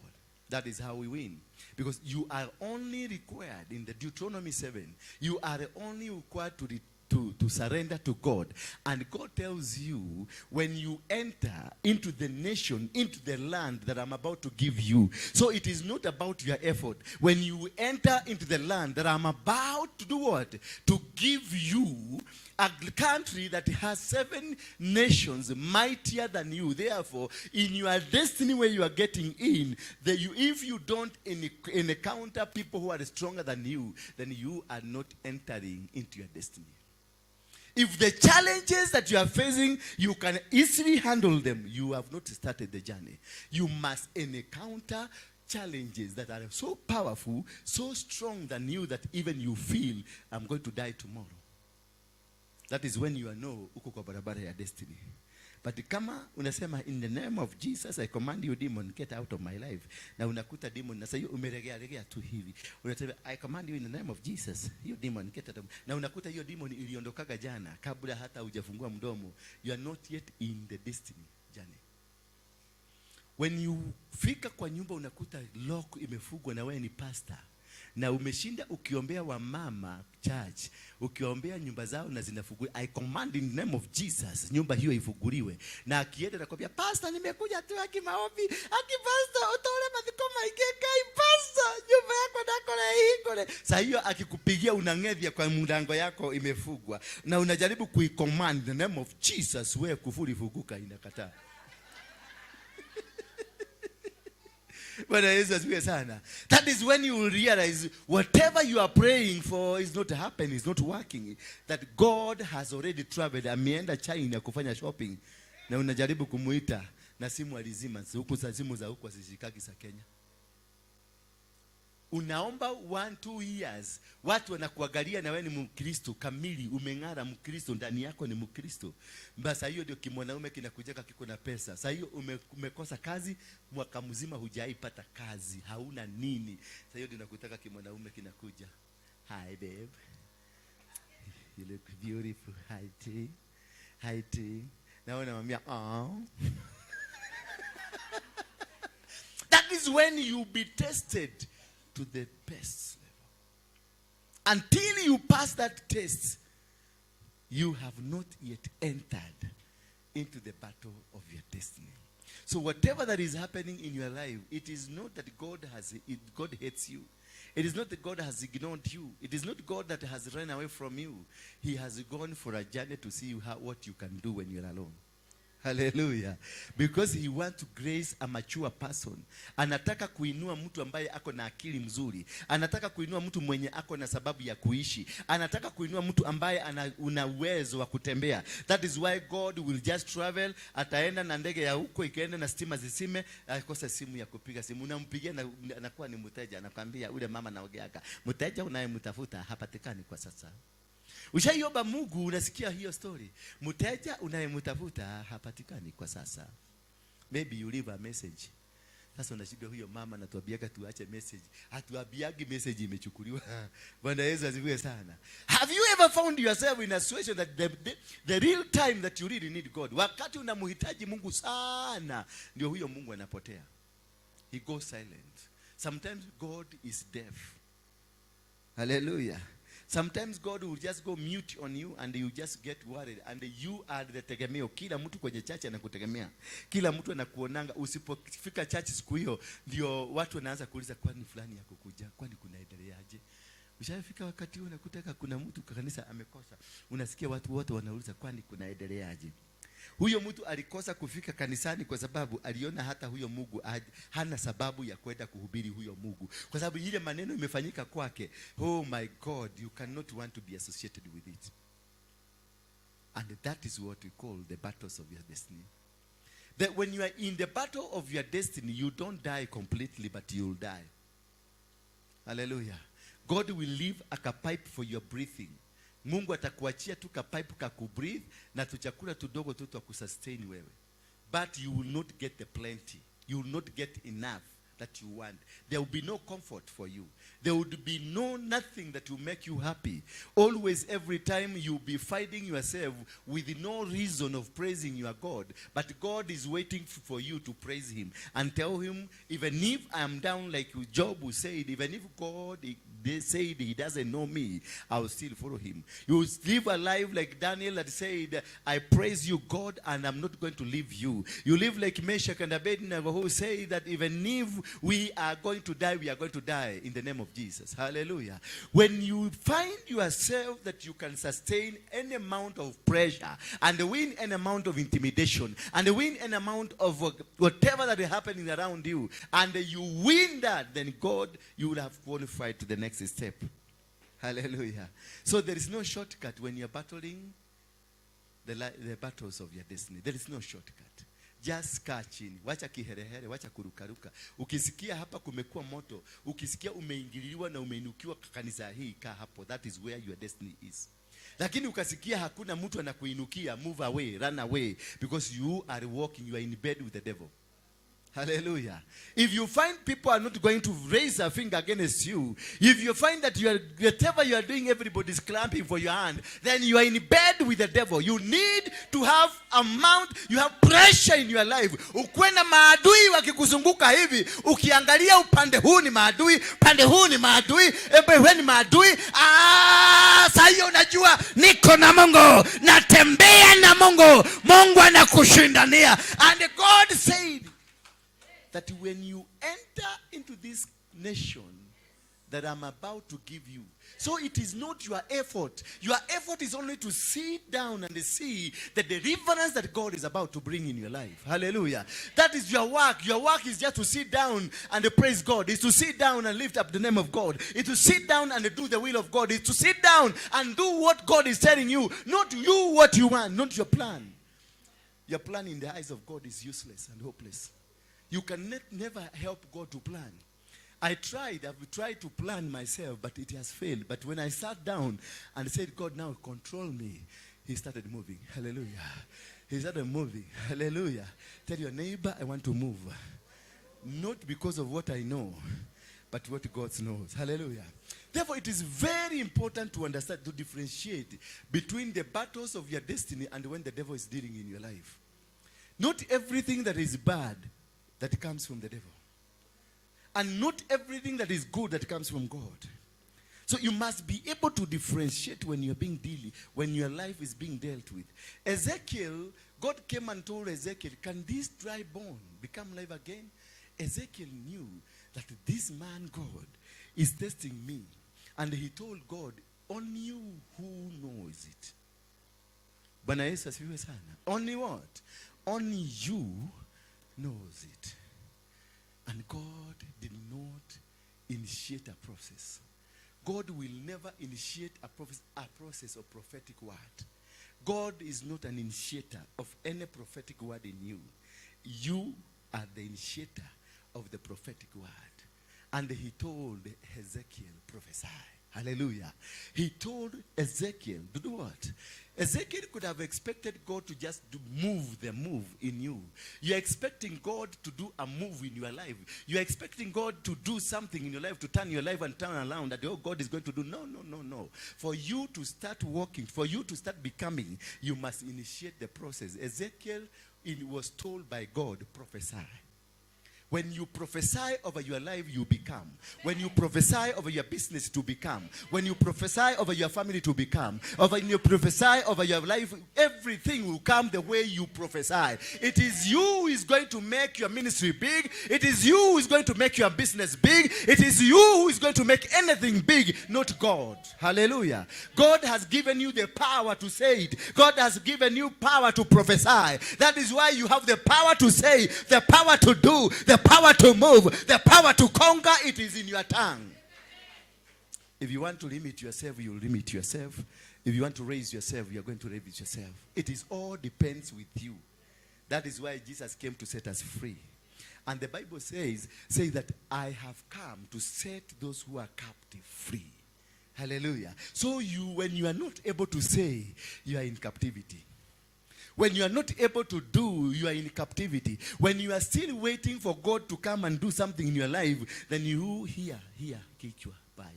That is how we win. Because you are only required in the Deuteronomy 7, you are only required to surrender to God. And God tells you, when you enter into the nation, into the land that I'm about to give you. So it is not about your effort. When you enter into the land that I'm about to do what? To give you, a country that has 7 nations mightier than you. Therefore, in your destiny where you are getting in, if you don't encounter people who are stronger than you, then you are not entering into your destiny. If the challenges that you are facing, you can easily handle them, you have not started the journey. You must encounter challenges that are so powerful, so strong than you that even you feel, "I'm going to die tomorrow." That is when you are know uko kwa barabara ya destiny. But kama unasema, "In the name of Jesus, I command you, demon, get out of my life," na unakuta demon na sasa hiyo umeregea regea tu hivi, unasema, "I command you in the name of Jesus, you demon, get out of," na unakuta hiyo demon iliondokaga jana kabla hata hujafungua mdomo, you are not yet in the destiny journey. When you fika kwa nyumba unakuta lock imefungwa na wewe ni pastor na umeshinda ukiombea wamama church, ukiombea nyumba zao na zinafunguliwa, "I command in the name of Jesus, nyumba hiyo ifunguliwe." Na akienda nakwambia, "Pastor, nimekuja tu aki maombi, aki pastor, utole mathiko maingi Ngai, pastor, nyumba yako ndakora ihingũre." Saa hiyo akikupigia unang'ethia kwa mlango yako imefungwa na unajaribu kuicommand, "In the name of Jesus, wewe kufuri funguka," inakataa. Bwana Yesu asifiwe sana. That is when you will realize whatever you are praying for is not happening, is not working. That God has already traveled. Ameenda China kufanya shopping. Na unajaribu kumuita na simu alizima. Huku za simu za huku hazishikaki za Kenya. Unaomba 1, 2 years, watu wanakuangalia na wewe ni Mkristo kamili, umeng'ara Mkristo, ndani yako ni Mkristo. Basi hiyo ndio kimwanaume kinakujaka kiko na pesa. Sasa hiyo umekosa kazi mwaka mzima, hujaipata kazi, hauna nini. Sasa hiyo ndio nakutaka kimwanaume kinakuja. "Hi babe. You look beautiful. Hi T. Hi T." Na wewe unamwambia, "Oh." That is when you be tested to the best level. Until you pass that test, you have not yet entered into the battle of your destiny. So whatever that is happening in your life, it is not that God hates you. It is not that God has ignored you. It is not God that has run away from you. He has gone for a journey to see what you can do when you're alone. Hallelujah. Because he wants to grace a mature person. Anataka kuinua mtu ambaye ako na akili mzuri. Anataka kuinua mtu mwenye ako na sababu ya kuishi. Anataka kuinua mtu ambaye una uwezo wa kutembea. That is why God will just travel. Ataenda na ndege ya huko ikaenda na stima zisime, akose simu ya kupiga simu. Unampigia na anakuwa ni mteja, anakwambia ule mama naogeaga. "Mteja unayemtafuta hapatikani kwa sasa." Ushaiomba Mungu unasikia hiyo story. "Mteja unayemtafuta hapatikani kwa sasa." Maybe you leave a message. Sasa unashindwa, huyo mama anatuambiaga tuache message. Hatuambiagi message imechukuliwa. Bwana Yesu asifiwe sana. Have you ever found yourself in a situation that the real time that you really need God, wakati unamhitaji Mungu sana, ndio huyo Mungu anapotea. He goes silent. Sometimes God is deaf. Hallelujah. Sometimes God will just go mute on you and you just get worried and you are the tegemeo. Kila mtu kwenye church anakutegemea. Kila mtu anakuonanga. Usipofika church siku hiyo ndio watu wanaanza kuuliza, "Kwani fulani hakukuja? Kwani kunaendeleaje?" Ushafika wakati huo unakutaka kuna mtu kwa kanisa amekosa. Unasikia watu wote wanauliza, "Kwani kunaendeleaje?" Huyo mtu alikosa kufika kanisani kwa sababu aliona hata huyo Mungu hana sababu ya kwenda kuhubiri huyo Mungu, kwa sababu ile maneno imefanyika kwake. Oh my God, you cannot want to be associated with it. And that is what we call the battles of your destiny. That when you are in the battle of your destiny, you don't die completely, but you'll die. Hallelujah. God will leave a pipe for your breathing. Mungu atakuachia tu ka pipe ka kubreathe na tuchakula tudogo tu twa kusustain wewe. But you will not get the plenty. You will not get enough that you want. There will be no comfort for you. There would be no nothing that will make you happy. Always, every time you'll be finding yourself with no reason of praising your God. But God is waiting for you to praise him and tell him, "Even if I am down," like Job who said, "even if God they said he doesn't know me, I will still follow him." You will live a life like Daniel that said, "I praise you, God, and I'm not going to leave you." You live like Meshach and Abednego who say that even if we are going to die, we are going to die in the name of Jesus. Hallelujah. When you find yourself that you can sustain any amount of pressure and win any amount of intimidation and win any amount of whatever that is happening around you, and you win that, then God, you will have qualified to the next step. Hallelujah. So there is no shortcut when you're battling the battles of your destiny. There is no shortcut. Just kaa chini, wacha kiherehere, wacha kurukaruka. Ukisikia hapa kumekuwa moto, ukisikia umeingiliwa na umeinukiwa kanisa hii, kaa hapo. That is where your destiny is. Lakini ukasikia hakuna mtu anakuinukia, move away, run away, because you are walking, you are in bed with the devil. Hallelujah. If you find people are not going to raise a finger against you, if you find that you are, whatever you are doing, everybody is clamping for your hand, then you are in bed with the devil. You need to have amount, you have pressure in your life. Ukuwe na maadui wakikuzunguka hivi, ukiangalia upande huu ni maadui, upande huu ni maadui, ebe wewe ni maadui. Ah, saa hiyo unajua Niko na Mungu, natembea na Mungu, Mungu anakushindania. And God said that when you enter into this nation that I'm about to give you. So it is not your effort. Your effort is only to sit down and see the deliverance that God is about to bring in your life. Hallelujah. That is your work. Your work is just to sit down and praise God. It's to sit down and lift up the name of God. It's to sit down and do the will of God. It's to sit down and do what God is telling you. Not you what you want, not your plan. Your plan in the eyes of God is useless and hopeless. You can never help God to plan. I've tried to plan myself, but it has failed. But when I sat down and said, "God, now control me," he started moving. Hallelujah. He started moving. Hallelujah. Tell your neighbor, "I want to move. Not because of what I know, but what God knows." Hallelujah. Therefore, it is very important to understand, to differentiate between the battles of your destiny and when the devil is dealing in your life. Not everything that is bad that comes from the devil. And not everything that is good that comes from God. So you must be able to differentiate when you're being dealing, when your life is being dealt with. Ezekiel, God came and told Ezekiel, "Can this dry bone become live again?" Ezekiel knew that this man God is testing me. And he told God, "Only you who knows it." Bwana Yesu asifiwe sana. Only what? Only you knows it. And God did not initiate a process. God will never initiate a process of prophetic word. God is not an initiator of any prophetic word in you. You are the initiator of the prophetic word. And he told Ezekiel, "Prophesy." Hallelujah. He told Ezekiel to do what? Ezekiel could have expected God to just do move the move in you. You're expecting God to do a move in your life. You're expecting God to do something in your life, to turn your life and turn around, that, oh, God is going to do. No, no, no, no. For you to start walking, for you to start becoming, you must initiate the process. Ezekiel was told by God, "Prophesy." When you prophesy over your life, you become. When you prophesy over your business, to become. When you prophesy over your family, to become. Over when you prophesy over your life, everything will come the way you prophesy. It is you who is going to make your ministry big. It is you who is going to make your business big. It is you who is going to make anything big, not God. Hallelujah. God has given you the power to say it. God has given you power to prophesy. That is why you have the power to say, the power to do, the power to move, the power to conquer. It is in your tongue. If you want to limit yourself, you limit yourself. If you want to raise yourself, you are going to raise yourself. It is all depends with you. That is why Jesus came to set us free. And the Bible say that I have come to set those who are captive free. Hallelujah. So when you are not able to say, you are in captivity. When you are not able to do, you are in captivity. When you are still waiting for God to come and do something in your life, then you hear, kichwa baya.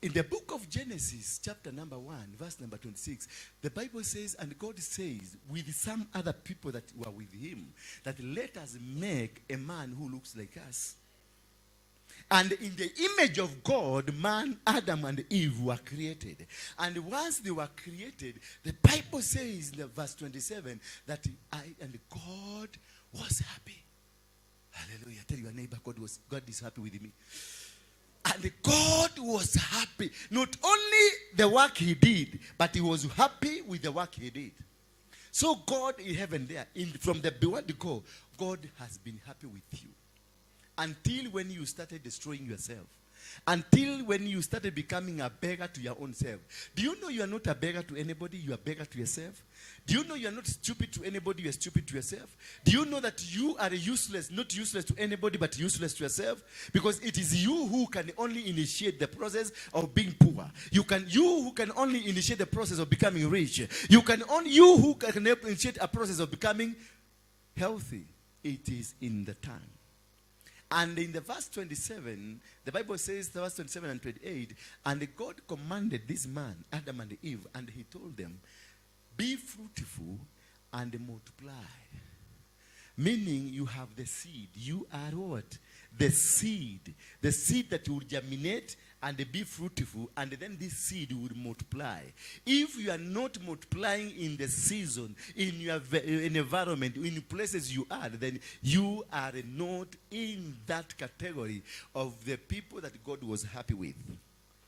In the book of Genesis, chapter number 1, verse number 26, the Bible says, and God says, with some other people that were with him, that let us make a man who looks like us. And in the image of God, man, Adam and Eve were created. And once they were created, the Bible says in the verse 27 that I and God was happy. Hallelujah. Tell your neighbor, God is happy with me. And God was happy. Not only the work he did, but he was happy with the work he did. So God in heaven there, from the word go, God has been happy with you. Until when you started destroying yourself. Until when you started becoming a beggar to your own self. Do you know you are not a beggar to anybody? You are a beggar to yourself. Do you know you are not stupid to anybody? You are stupid to yourself. Do you know that you are useless, not useless to anybody, but useless to yourself? Because it is you who can only initiate the process of being poor. You who can only initiate the process of becoming rich. You who can initiate a process of becoming healthy. It is in the tongue. And in the verse 27, the Bible says, the verse 27 and 28, and God commanded this man, Adam and Eve, and he told them, be fruitful and multiply. Meaning you have the seed. You are what? The seed. The seed that will germinate and be fruitful, and then this seed will multiply. If you are not multiplying in the season, in your environment, in places you are, then you are not in that category of the people that God was happy with.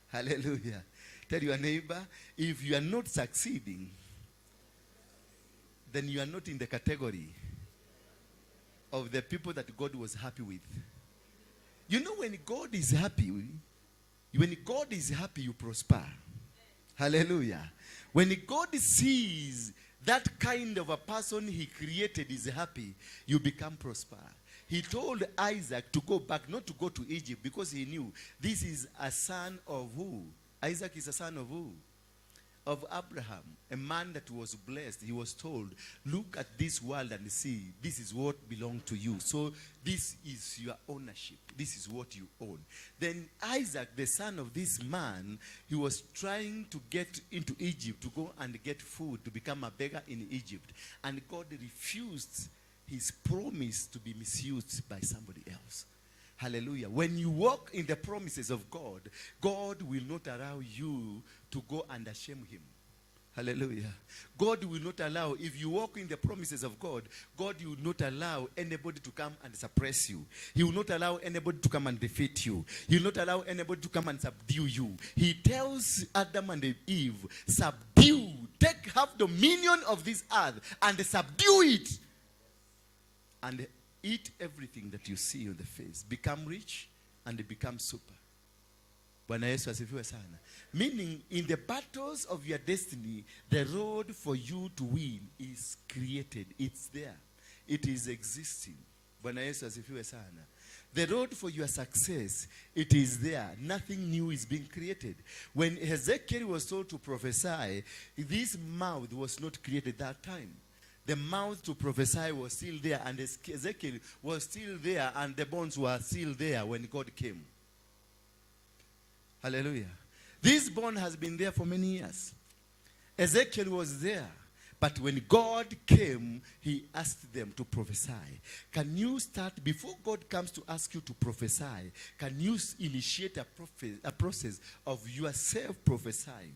Hallelujah. Tell your neighbor, if you are not succeeding, then you are not in the category of the people that God was happy with. You know, when God is happy, when God is happy, you prosper. Hallelujah. When God sees that kind of a person he created is happy, you become prosper. He told Isaac to go back, not to go to Egypt, because he knew this is a son of who? Isaac is a son of who? Of Abraham, a man that was blessed. He was told, look at this world and see, this is what belongs to you. So this is your ownership. This is what you own. Then Isaac, the son of this man, he was trying to get into Egypt to go and get food, to become a beggar in Egypt. And God refused his promise to be misused by somebody else. Hallelujah. When you walk in the promises of God, God will not allow you to go and shame him. Hallelujah. God will not allow, if you walk in the promises of God, God will not allow anybody to come and suppress you. He will not allow anybody to come and defeat you. He will not allow anybody to come and subdue you. He tells Adam and Eve, subdue, take half dominion of this earth and subdue it. And eat everything that you see on the face. Become rich and become super. Bwana Yesu asifiwe sana. Meaning, in the battles of your destiny, the road for you to win is created. It's there. It is existing. Bwana Yesu asifiwe sana. The road for your success, it is there. Nothing new is being created. When Ezekiel was told to prophesy, this mouth was not created that time. The mouth to prophesy was still there, and Ezekiel was still there, and the bones were still there when God came. Hallelujah. This bone has been there for many years. Ezekiel was there. But when God came, he asked them to prophesy. Can you start, before God comes to ask you to prophesy, can you initiate a process of yourself prophesying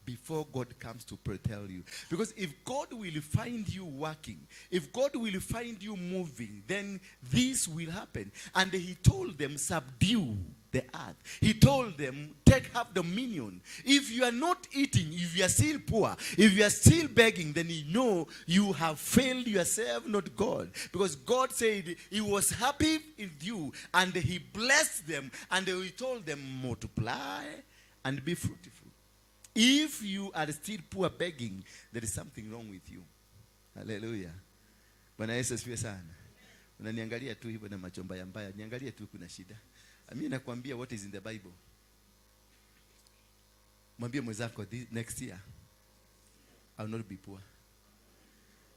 before God comes to tell you? Because if God will find you working, if God will find you moving, then this will happen. And he told them, subdue the earth. He told them, take half dominion. If you are not eating, if you are still poor, if you are still begging, then you know you have failed yourself, not God. Because God said he was happy with you, and he blessed them, and he told them, multiply and be fruitful. If you are still poor begging, there is something wrong with you. Hallelujah. Bwana Yesu asifiwe sana. Unaniangalia tu hivyo na macho mbaya mbaya, niangalie tu kuna shida. Mimi nakwambia what is in the Bible. Mwambie mwenzako, this next year I will not be poor.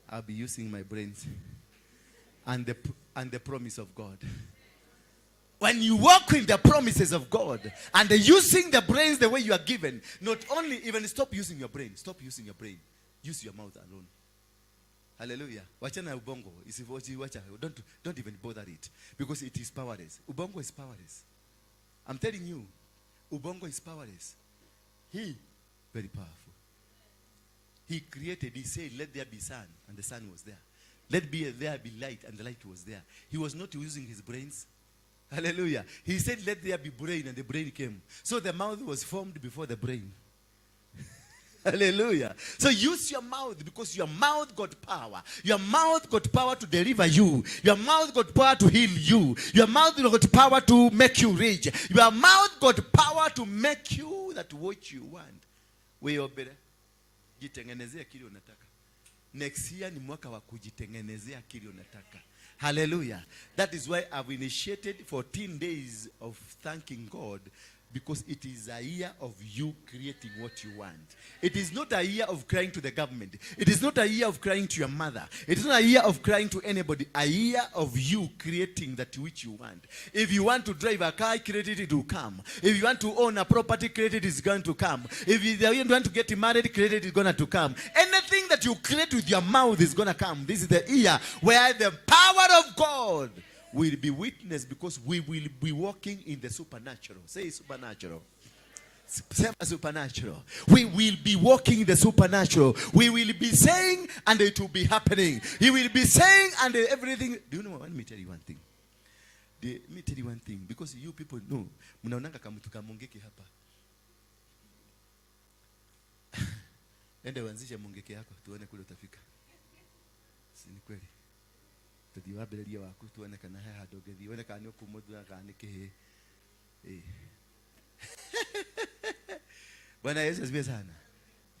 I'll be using my brains and the promise of God. When you walk in the promises of God and using the brains the way you are given, not only even stop using your brain, stop using your brain, use your mouth alone. Hallelujah. Wachana ubongo. Wacha. Don't even bother it, because it is powerless. Ubongo is powerless. I'm telling you, ubongo is powerless. He, very powerful. He created, he said, let there be sun, and the sun was there. Let there be light, and the light was there. He was not using his brains. Hallelujah. He said, let there be brain, and the brain came. So the mouth was formed before the brain. Hallelujah. So use your mouth, because your mouth got power. Your mouth got power to deliver you. Your mouth got power to heal you. Your mouth got power to make you rich. Your mouth got power to make you that what you want. Wewe jitengenezea kile unataka. Next year ni mwaka wa kujitengenezea kile unataka. Hallelujah. That is why I've initiated 14 days of thanking God, because it is a year of you creating what you want. It is not a year of crying to the government. It is not a year of crying to your mother. It is not a year of crying to anybody. A year of you creating that which you want. If you want to drive a car, create it, it will come. If you want to own a property, create it, it's going to come. If you want to get married, create it, it's going to come. Anything that you create with your mouth is going to come. This is the year where the power of God will be witnessed, because we will be walking in the supernatural. Say supernatural. Sema supernatural. We will be walking in the supernatural. We will be saying and it will be happening. He will be saying and everything. Do you know what? Let me tell you one thing. Let me tell you one thing, because you people know, mnaonanga kamtu kamungeki hapa. Ende uanzishe mungeki yako tuone kule utafika. Si ni kweli? Tuthi wambĩrĩrie waku tuone kana he handũ ũngĩthiĩ, wone kana nĩ ũkũmũthura kana nĩ kĩhĩ. Bwana Yesu asifiwe sana.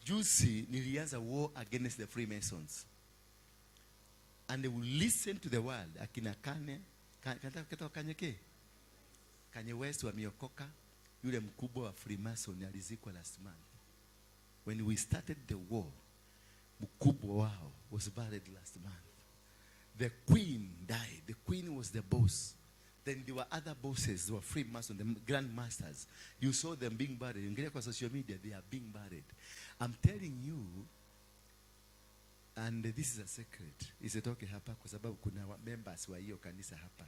Juzi nilianza war against the Freemasons. And they will listen to the world. Akina Kanye, kata Kanye ke? Kanye West wameokoka, yule mkubwa wa Freemason alizikwa last month. When we started the war, mkubwa wao was buried last month. The queen died. The queen was the boss. Then there were other bosses, they were Freemasons, the grand masters. You saw them being buried. Ingia kwa social media, they are being buried. I'm telling you, and this is a secret. Isitoke hapa kwa sababu kuna members wa hiyo kanisa hapa.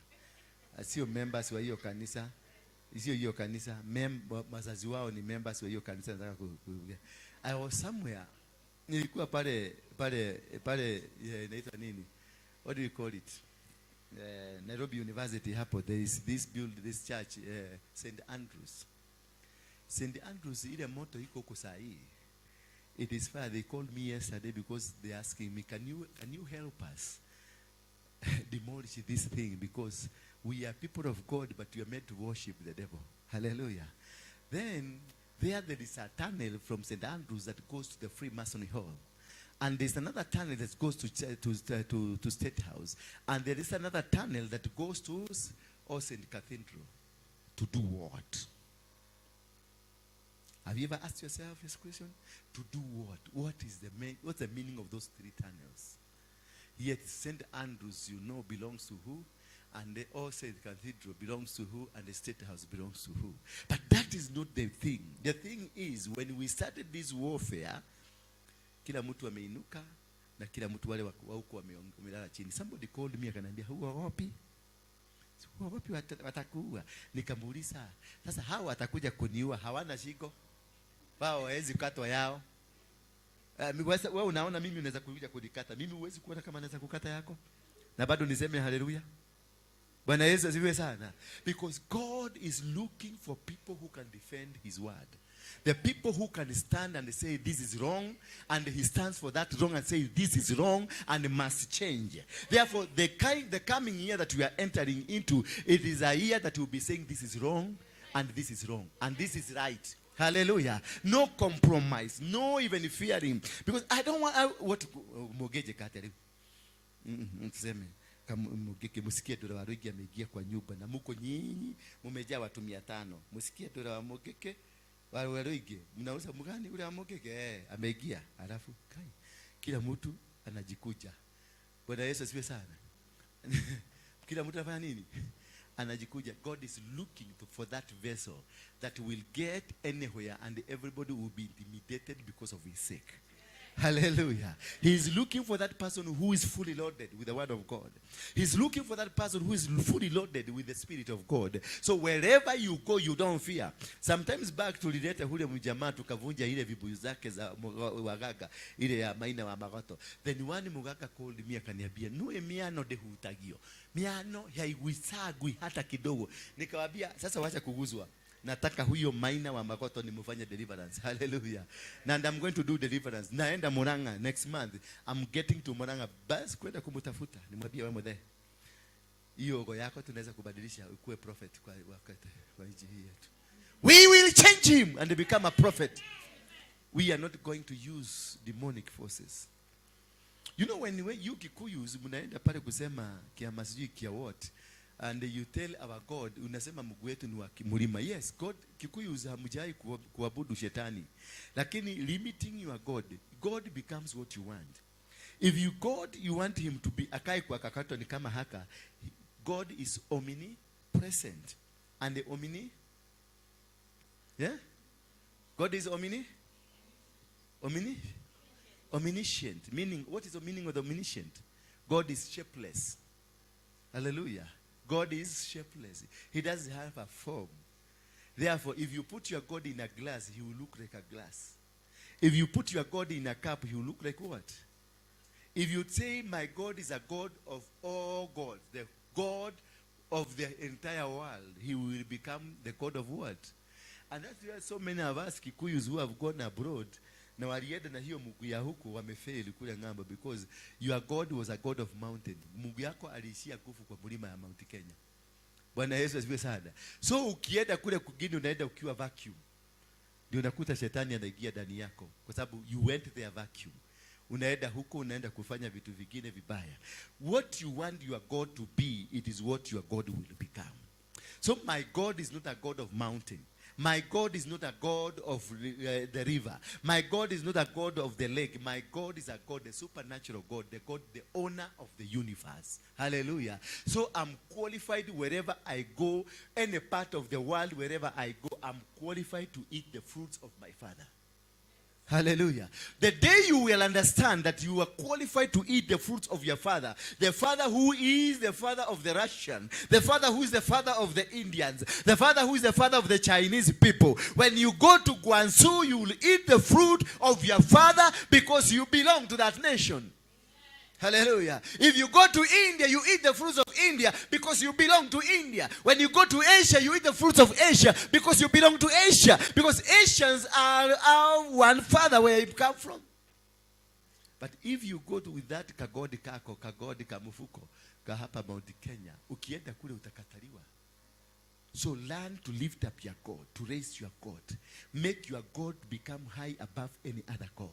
Sio members wa hiyo kanisa. Sio hiyo kanisa. Wazazi wao ni members wa hiyo kanisa. Nataka I was somewhere. Nilikuwa pale, pale, pale, yeah, inaitwa nini? What do you call it? Nairobi University hapo, there is this build, this church, St. Andrews. St. Andrews, ile moto iko huko saa hii. It is fire. They called me yesterday because they asking me, can you help us demolish this thing, because we are people of God, but we are made to worship the devil. Hallelujah. Then there is a tunnel from St. Andrews that goes to the Freemasonry Hall. And there's another tunnel that goes to State House. And there is another tunnel that goes to All Saints Cathedral. To do what? Have you ever asked yourself this question? To do what? What is the main, what's the meaning of those three tunnels? Yet St. Andrews, you know, belongs to who? And the All Saints Cathedral belongs to who? And the State House belongs to who? But that is not the thing. The thing is, when we started this warfare, kila mtu ameinuka na kila mtu wale wa huko wamelala chini. Somebody called me akaniambia, huogopi? Huogopi watakuua? Nikamuuliza, sasa hao watakuja kuniua, hawana shingo? Wao hawawezi kukatwa yao. Wewe unaona mimi unaweza kuja kunikata. Mimi huwezi kuona kama naweza kukata yako? Na bado niseme haleluya. Bwana Yesu asifiwe sana. Because God is looking for people who can defend his word. The people who can stand and say this is wrong, and he stands for that wrong and say this is wrong and must change. Therefore, the coming year that we are entering into, it is a year that will be saying this is wrong and this is wrong and this is right. Hallelujah. No compromise, no even fearing. Because I don't want, I, what, Mogeje kateri. Tuseme, kama Mugeke, msikie Dora wa Ruigi ameingia kwa nyumba na muko nyinyi mumejaa watu 500. Msikie Dora wa Mugeke, wa Ruigi, mnauza mgani ule wa Mugeke? Ameingia. Alafu kai kila mtu anajikuja. Bwana Yesu asifiwe sana. Kila mtu anafanya nini? Anajikuja. God is looking for that vessel that will get anywhere and everybody will be intimidated because of his sake. Hallelujah. He is looking for that person who is fully loaded with the word of God. He's looking for that person who is fully loaded with the Spirit of God. So wherever you go, you don't fear. Sometimes back tulileta ule mjamaa tukavunja ile vibuyu zake za wagaga, ile ya Maina wa Magoto. Then one mugaka called me akaniambia, "Nue miano dehutagio. Miano haiguisagwi hata kidogo." Nikamwambia, "Sasa wacha kuguzwa. Nataka huyo Maina wa Makoto nimfanye deliverance. Hallelujah. And I'm going to do deliverance. Naenda Murang'a next month. I'm getting to Murang'a. Bas kwenda kumtafuta. Nimwambie wewe mzee, hiyo ogo yako tunaweza kubadilisha ukuwe prophet kwa wakati wa nchi hii yetu. We will change him and become a prophet. We are not going to use demonic forces. You know when you Kikuyus mnaenda pale kusema kiama sijui kia what, and you tell our God, unasema Mungu wetu ni wa mlima. Yes, God, Kikuyus hamjai kuabudu shetani. Lakini limiting your God, God becomes what you want. If you God, you want him to be akae kwa kakato ni kama haka. God is omnipresent. And the omni, yeah? God is omni? Omni? Omniscient. Meaning, what is the meaning of the omniscient? God is shapeless. Hallelujah. God is shapeless. He doesn't have a form. Therefore, if you put your God in a glass, he will look like a glass. If you put your God in a cup, he will look like what? If you say, my God is a God of all gods, the God of the entire world, he will become the God of what? And that's why so many of us Kikuyus who have gone abroad, na walienda na hiyo Mungu ya huku wamefail kule ng'ambo, because your God was a God of mountain. Mungu yako aliishia nguvu kwa mlima ya Mount Kenya. Bwana Yesu asifiwe sana. So ukienda kule kwingine unaenda ukiwa vacuum. Ndio unakuta shetani anaingia ndani yako kwa sababu you went there vacuum. Unaenda huko unaenda kufanya vitu vingine vibaya. What you want your God to be, it is what your God will become. So my God is not a God of mountain. My God is not a God of the river. My God is not a God of the lake. My God is a God, the supernatural God, the God, the owner of the universe. Hallelujah. So I'm qualified wherever I go, any part of the world, wherever I go, I'm qualified to eat the fruits of my Father. Hallelujah. The day you will understand that you are qualified to eat the fruits of your father, the father who is the father of the Russian, the father who is the father of the Indians, the father who is the father of the Chinese people. When you go to Guangzhou, you will eat the fruit of your father because you belong to that nation. Hallelujah. If you go to India, you eat the fruits of India because you belong to India. When you go to Asia, you eat the fruits of Asia because you belong to Asia. Because Asians are our one father where you come from. But if you go to with that kagodi kako, kagodi kamufuko, kahapa Mount Kenya, ukienda kule utakataliwa. So learn to lift up your God, to raise your God. Make your God become high above any other God.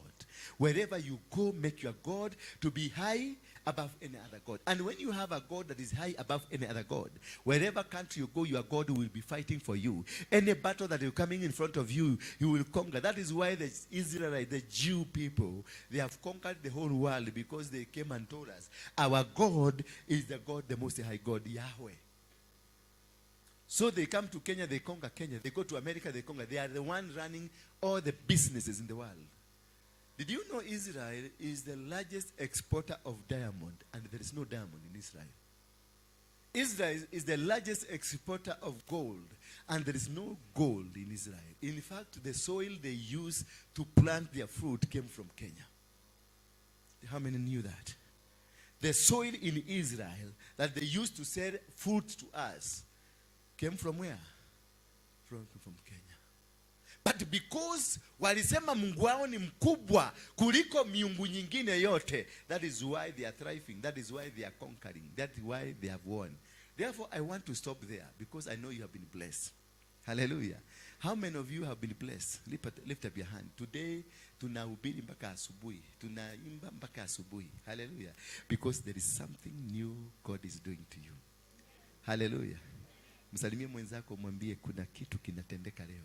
Wherever you go, make your God to be high above any other God. And when you have a God that is high above any other God, wherever country you go, your God will be fighting for you. Any battle that is coming in front of you, you will conquer. That is why the Israelites, the Jew people, they have conquered the whole world, because they came and told us, our God is the God, the Most High God, Yahweh. So they come to Kenya, they conquer Kenya. They go to America, they conquer. They are the one running all the businesses in the world. Did you know Israel is the largest exporter of diamond, and there is no diamond in Israel? Israel is the largest exporter of gold, and there is no gold in Israel. In fact, the soil they use to plant their fruit came from Kenya. How many knew that? The soil in Israel that they used to sell fruit to us came from where? From Kenya. But because walisema Mungu wao ni mkubwa kuliko miungu nyingine yote, that is why they are thriving, that is why they are conquering, that is why they have won. Therefore, I want to stop there because I know you have been blessed. Hallelujah. How many of you have been blessed? Lift up your hand. Today, tunahubiri mpaka asubuhi. Tunaimba mpaka asubuhi. Hallelujah. Because there is something new God is doing to you. Hallelujah. Msalimie mwenzako, mwambie kuna kitu kinatendeka leo.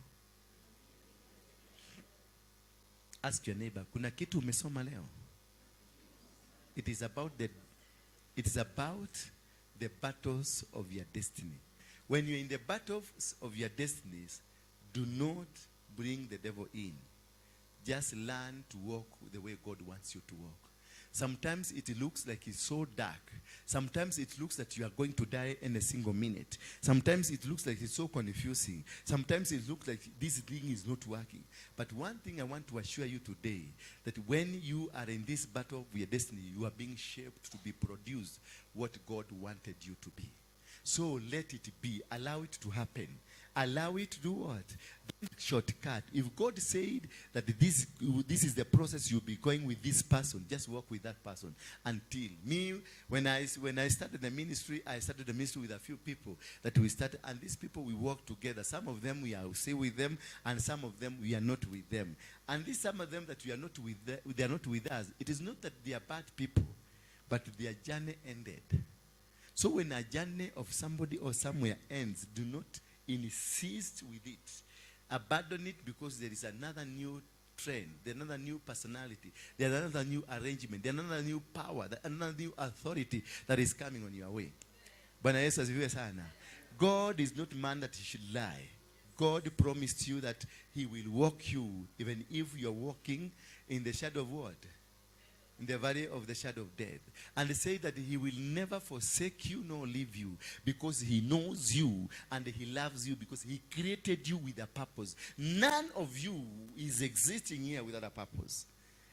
Ask your neighbor, kuna kitu umesoma leo? It is about the battles of your destiny. When you're in the battles of your destinies, do not bring the devil in. Just learn to walk the way God wants you to walk. Sometimes it looks like it's so dark. Sometimes it looks that you are going to die in a single minute. Sometimes it looks like it's so confusing. Sometimes it looks like this thing is not working. But one thing I want to assure you today, that when you are in this battle of your destiny, you are being shaped to be produced what God wanted you to be. So let it be. Allow it to happen. Allow it to do what? Don't shortcut. If God said that this is the process you'll be going with this person, just work with that person until me. When I started the ministry, I started the ministry with a few people that we started, and these people, we work together. Some of them we are still with them, and some of them we are not with them. And these some of them that we are not with, they are not with us. It is not that they are bad people, but their journey ended. So when a journey of somebody or somewhere ends, do not insist with it. Abandon it, because there is another new trend, there's another new personality, there's another new arrangement, there's another new power, there's another new authority that is coming on your way. Bwana Yesu asifiwe sana. God is not man that he should lie. God promised you that he will walk you even if you are walking in the shadow of what? In the valley of the shadow of death. And he said that he will never forsake you nor leave you, because he knows you and he loves you, because he created you with a purpose. None of you is existing here without a purpose.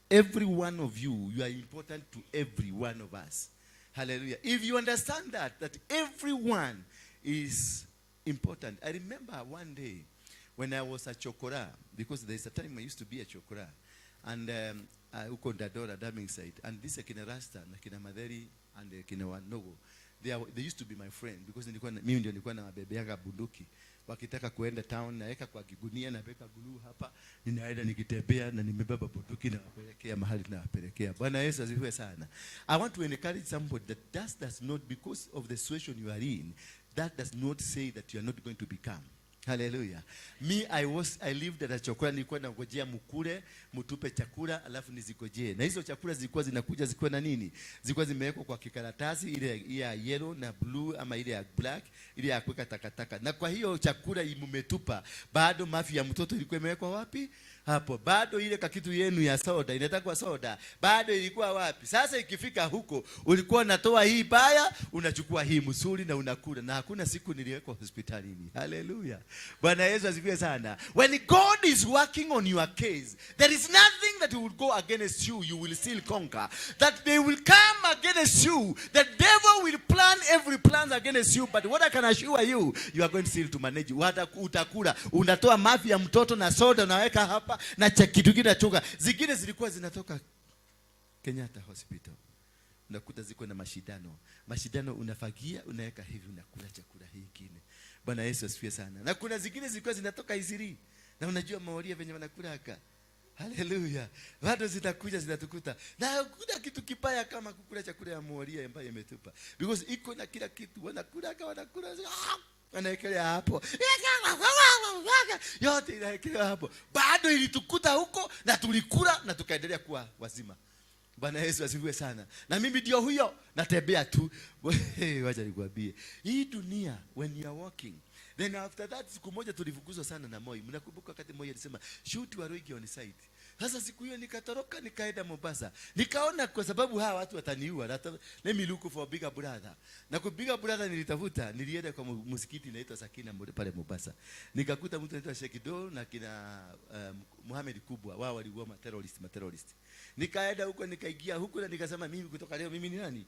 Every one of you, you are important to every one of us. Hallelujah. If you understand that everyone is important. I remember one day when I was a chokora, because there's a time I used to be a chokora, and huko Dandora, Damming side, and this akina Rasta na kina Madheri and kina Wanogo, they used to be my friend because mimi ndio nilikuwa nawabebeaga bunduki. Wakitaka kuenda town, naweka kwa kigunia, naweka glue hapa, ninaenda nikitembea na nimebeba bunduki, nawapelekea mahali nawapelekea. Bwana Yesu asifiwe sana. I want to encourage somebody that does not, because of the situation you are in, that does not say that you are not going to become. Hallelujah. Me, I lived at a chokora. Nilikuwa nangojea mkule, mtupe chakula, alafu nizigojee. Na hizo chakula zilikuwa zinakuja zikiwa na nini? Zilikuwa zimewekwa kwa kikaratasi ile ya yellow na blue ama ile ya black, ile ya kuweka takataka. Na kwa hiyo chakula mmetupa, bado mafi ya mtoto ilikuwa imewekwa wapi? Hapo. Bado ile kakitu yenu ya soda, inatakwa soda, bado ilikuwa wapi? Sasa ikifika huko, ulikuwa unatoa hii baya, unachukua hii mzuri na unakula. Na hakuna siku niliwekwa hospitalini. Hallelujah. Bwana Yesu asifiwe sana. When God is working on your case, there is nothing that will go against you. You will still conquer. That they will come against you. The devil will plan every plan against you. But what I can assure you, you are going still to manage. Utakula. Unatoa mafi ya mtoto na soda unaweka hapa na cha kitu kinachoka. Zingine zilikuwa zinatoka Kenyatta Hospital. Unakuta ziko na mashindano. Mashindano unafagia, unaweka hivi, unakula chakula hii kingine. Bwana Yesu asifiwe sana. Na kuna zingine zilikuwa zinatoka Isiri. Na unajua maoria venye wanakulaka. Haleluya. Bado zitakuja zinatukuta. Na hakuna kitu kibaya kama kukula chakula ya moria ambayo imetupa. Because iko na kila kitu. Wanakula wanakula. Wanaekelea hapo. Yote inaekelewa hapo. Bado ilitukuta huko na tulikula na tukaendelea kuwa wazima. Bwana Yesu asifiwe sana. Na mimi ndio huyo natembea tu. Wacha nikwambie. Hii dunia, when you are walking, then after that, siku moja tulifukuzwa sana na Moi. Mnakumbuka wakati Moi alisema, "Shoot Waruinge on sight." Sasa siku hiyo nikatoroka, nikaenda Mombasa. Nikaona kwa sababu hawa watu wataniua. Let me look for a bigger brother. Na kwa bigger brother nilitafuta, nilienda kwa msikiti inaitwa Sakina pale Mombasa. Nikakuta mtu anaitwa Sheikh Do na kina Muhammad Kubwa. Wao walikuwa ma terrorist, ma terrorist. Nikaenda huko, nikaingia huko na nikasema, "Mimi kutoka leo mimi ni nani?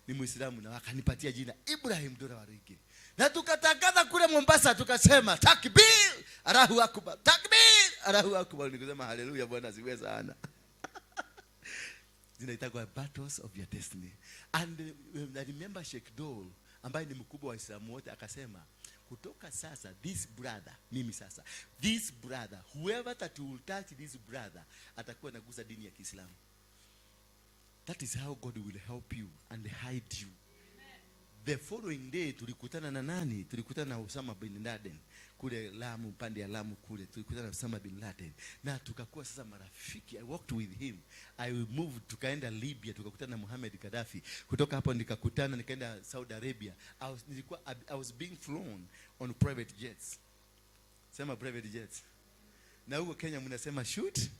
Ni Muislamu," na wakanipatia jina Ibrahim Dora Waruinge. Na tukatangaza kule Mombasa, tukasema, "Takbir, Allahu Akbar, takbir, Allahu Akbar." Nikasema, "Haleluya, Bwana asifiwe sana." Zinaitwa battles of your destiny. And I remember Sheikh Dol, ambaye ni mkubwa wa Waislamu wote, akasema, "Kutoka sasa, this brother, mimi sasa, this brother, whoever that will touch this brother atakuwa anagusa dini ya Kiislamu." That is how God will help you and hide you. The following day tulikutana na nani? Tulikutana na Osama bin Laden kule Lamu, pande ya Lamu kule, tulikutana na Osama bin Laden na tukakuwa sasa marafiki. I worked with him. I moved, tukaenda Libya, tukakutana na Muhammad Gaddafi. Kutoka hapo nikakutana, nikaenda Saudi Arabia. I was being flown on private jets. Sema private jets. Na huko Kenya mnasema shoot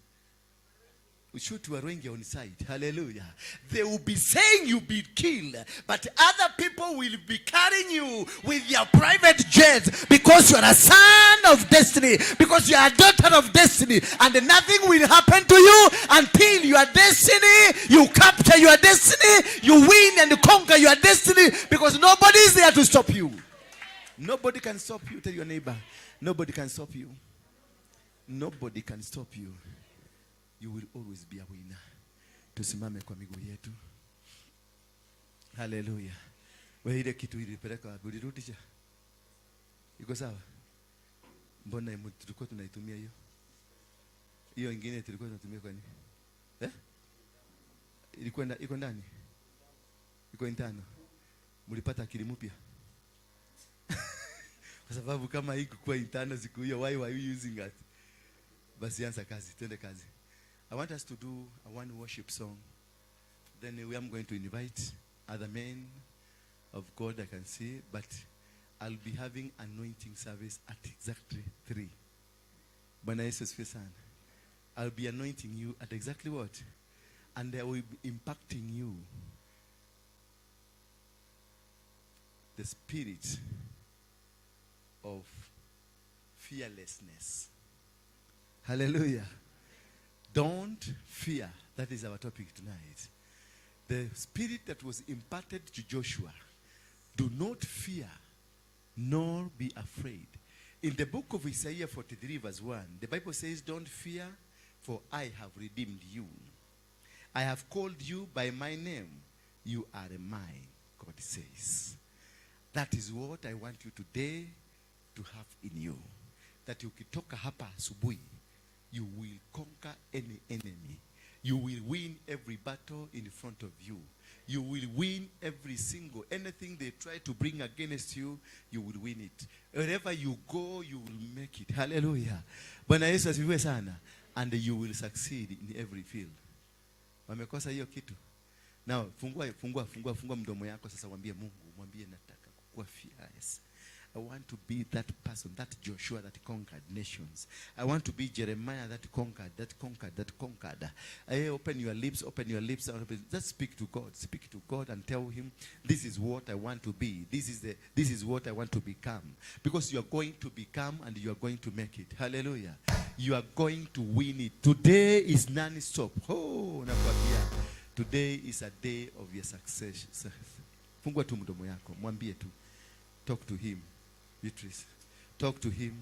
shoot Waruinge on sight. Hallelujah. They will be saying you'll be killed, but other people will be carrying you with their private jets because you are a son of destiny, because you are a daughter of destiny, and nothing will happen to you until your destiny, you capture your destiny, you win and conquer your destiny, because nobody is there to stop you. Nobody can stop you. Tell your neighbor, nobody can stop you. Nobody can stop you. You will always be a winner. Tusimame kwa miguu yetu. Haleluya. Wewe, ile kitu ilipeleka wapi? Ulirudisha? Iko sawa? Mbona tulikuwa tunaitumia hiyo? Hiyo ingine tulikuwa tunatumia kwa nini? Eh? Ilikuwa iko ndani? Iko intano. Mlipata akili mpya? Kwa sababu kama haikuwa intano siku hiyo, why were you using it? Basi anza kazi, twende kazi. I want us to do a one worship song. Then we am going to invite other men of God I can see, but I'll be having anointing service at exactly 3. Bwana Yesu asifiwe sana. I'll be anointing you at exactly what? And I will be impacting you the spirit of fearlessness. Hallelujah. Don't fear. That is our topic tonight. The spirit that was imparted to Joshua. Do not fear, nor be afraid. In the book of Isaiah 43 verse 1, the Bible says, don't fear, for I have redeemed you. I have called you by my name. You are mine, God says. That is what I want you today to have in you. That ukitoka hapa asubuhi, you will conquer any enemy. You will win every battle in front of you. You will win every single, anything they try to bring against you, you will win it. Wherever you go, you will make it. Hallelujah. Bwana Yesu asifiwe sana. And you will succeed in every field. Wamekosa hiyo kitu. Now, fungua, fungua, fungua, fungua mdomo yako sasa, mwambie Mungu, mwambie nataka kukuwa fearless. I want to be that person, that Joshua that conquered nations. I want to be Jeremiah that conquered, that conquered, that conquered. Hey, open your lips, open your lips. Just speak to God. Speak to God and tell him, this is what I want to be. This is what I want to become. Because you are going to become and you are going to make it. Hallelujah. You are going to win it. Today is non-stop. Oh, nakwambia. Today is a day of your success. Fungua tu mdomo yako, mwambie tu. Talk to him. Beatrice. Talk to him.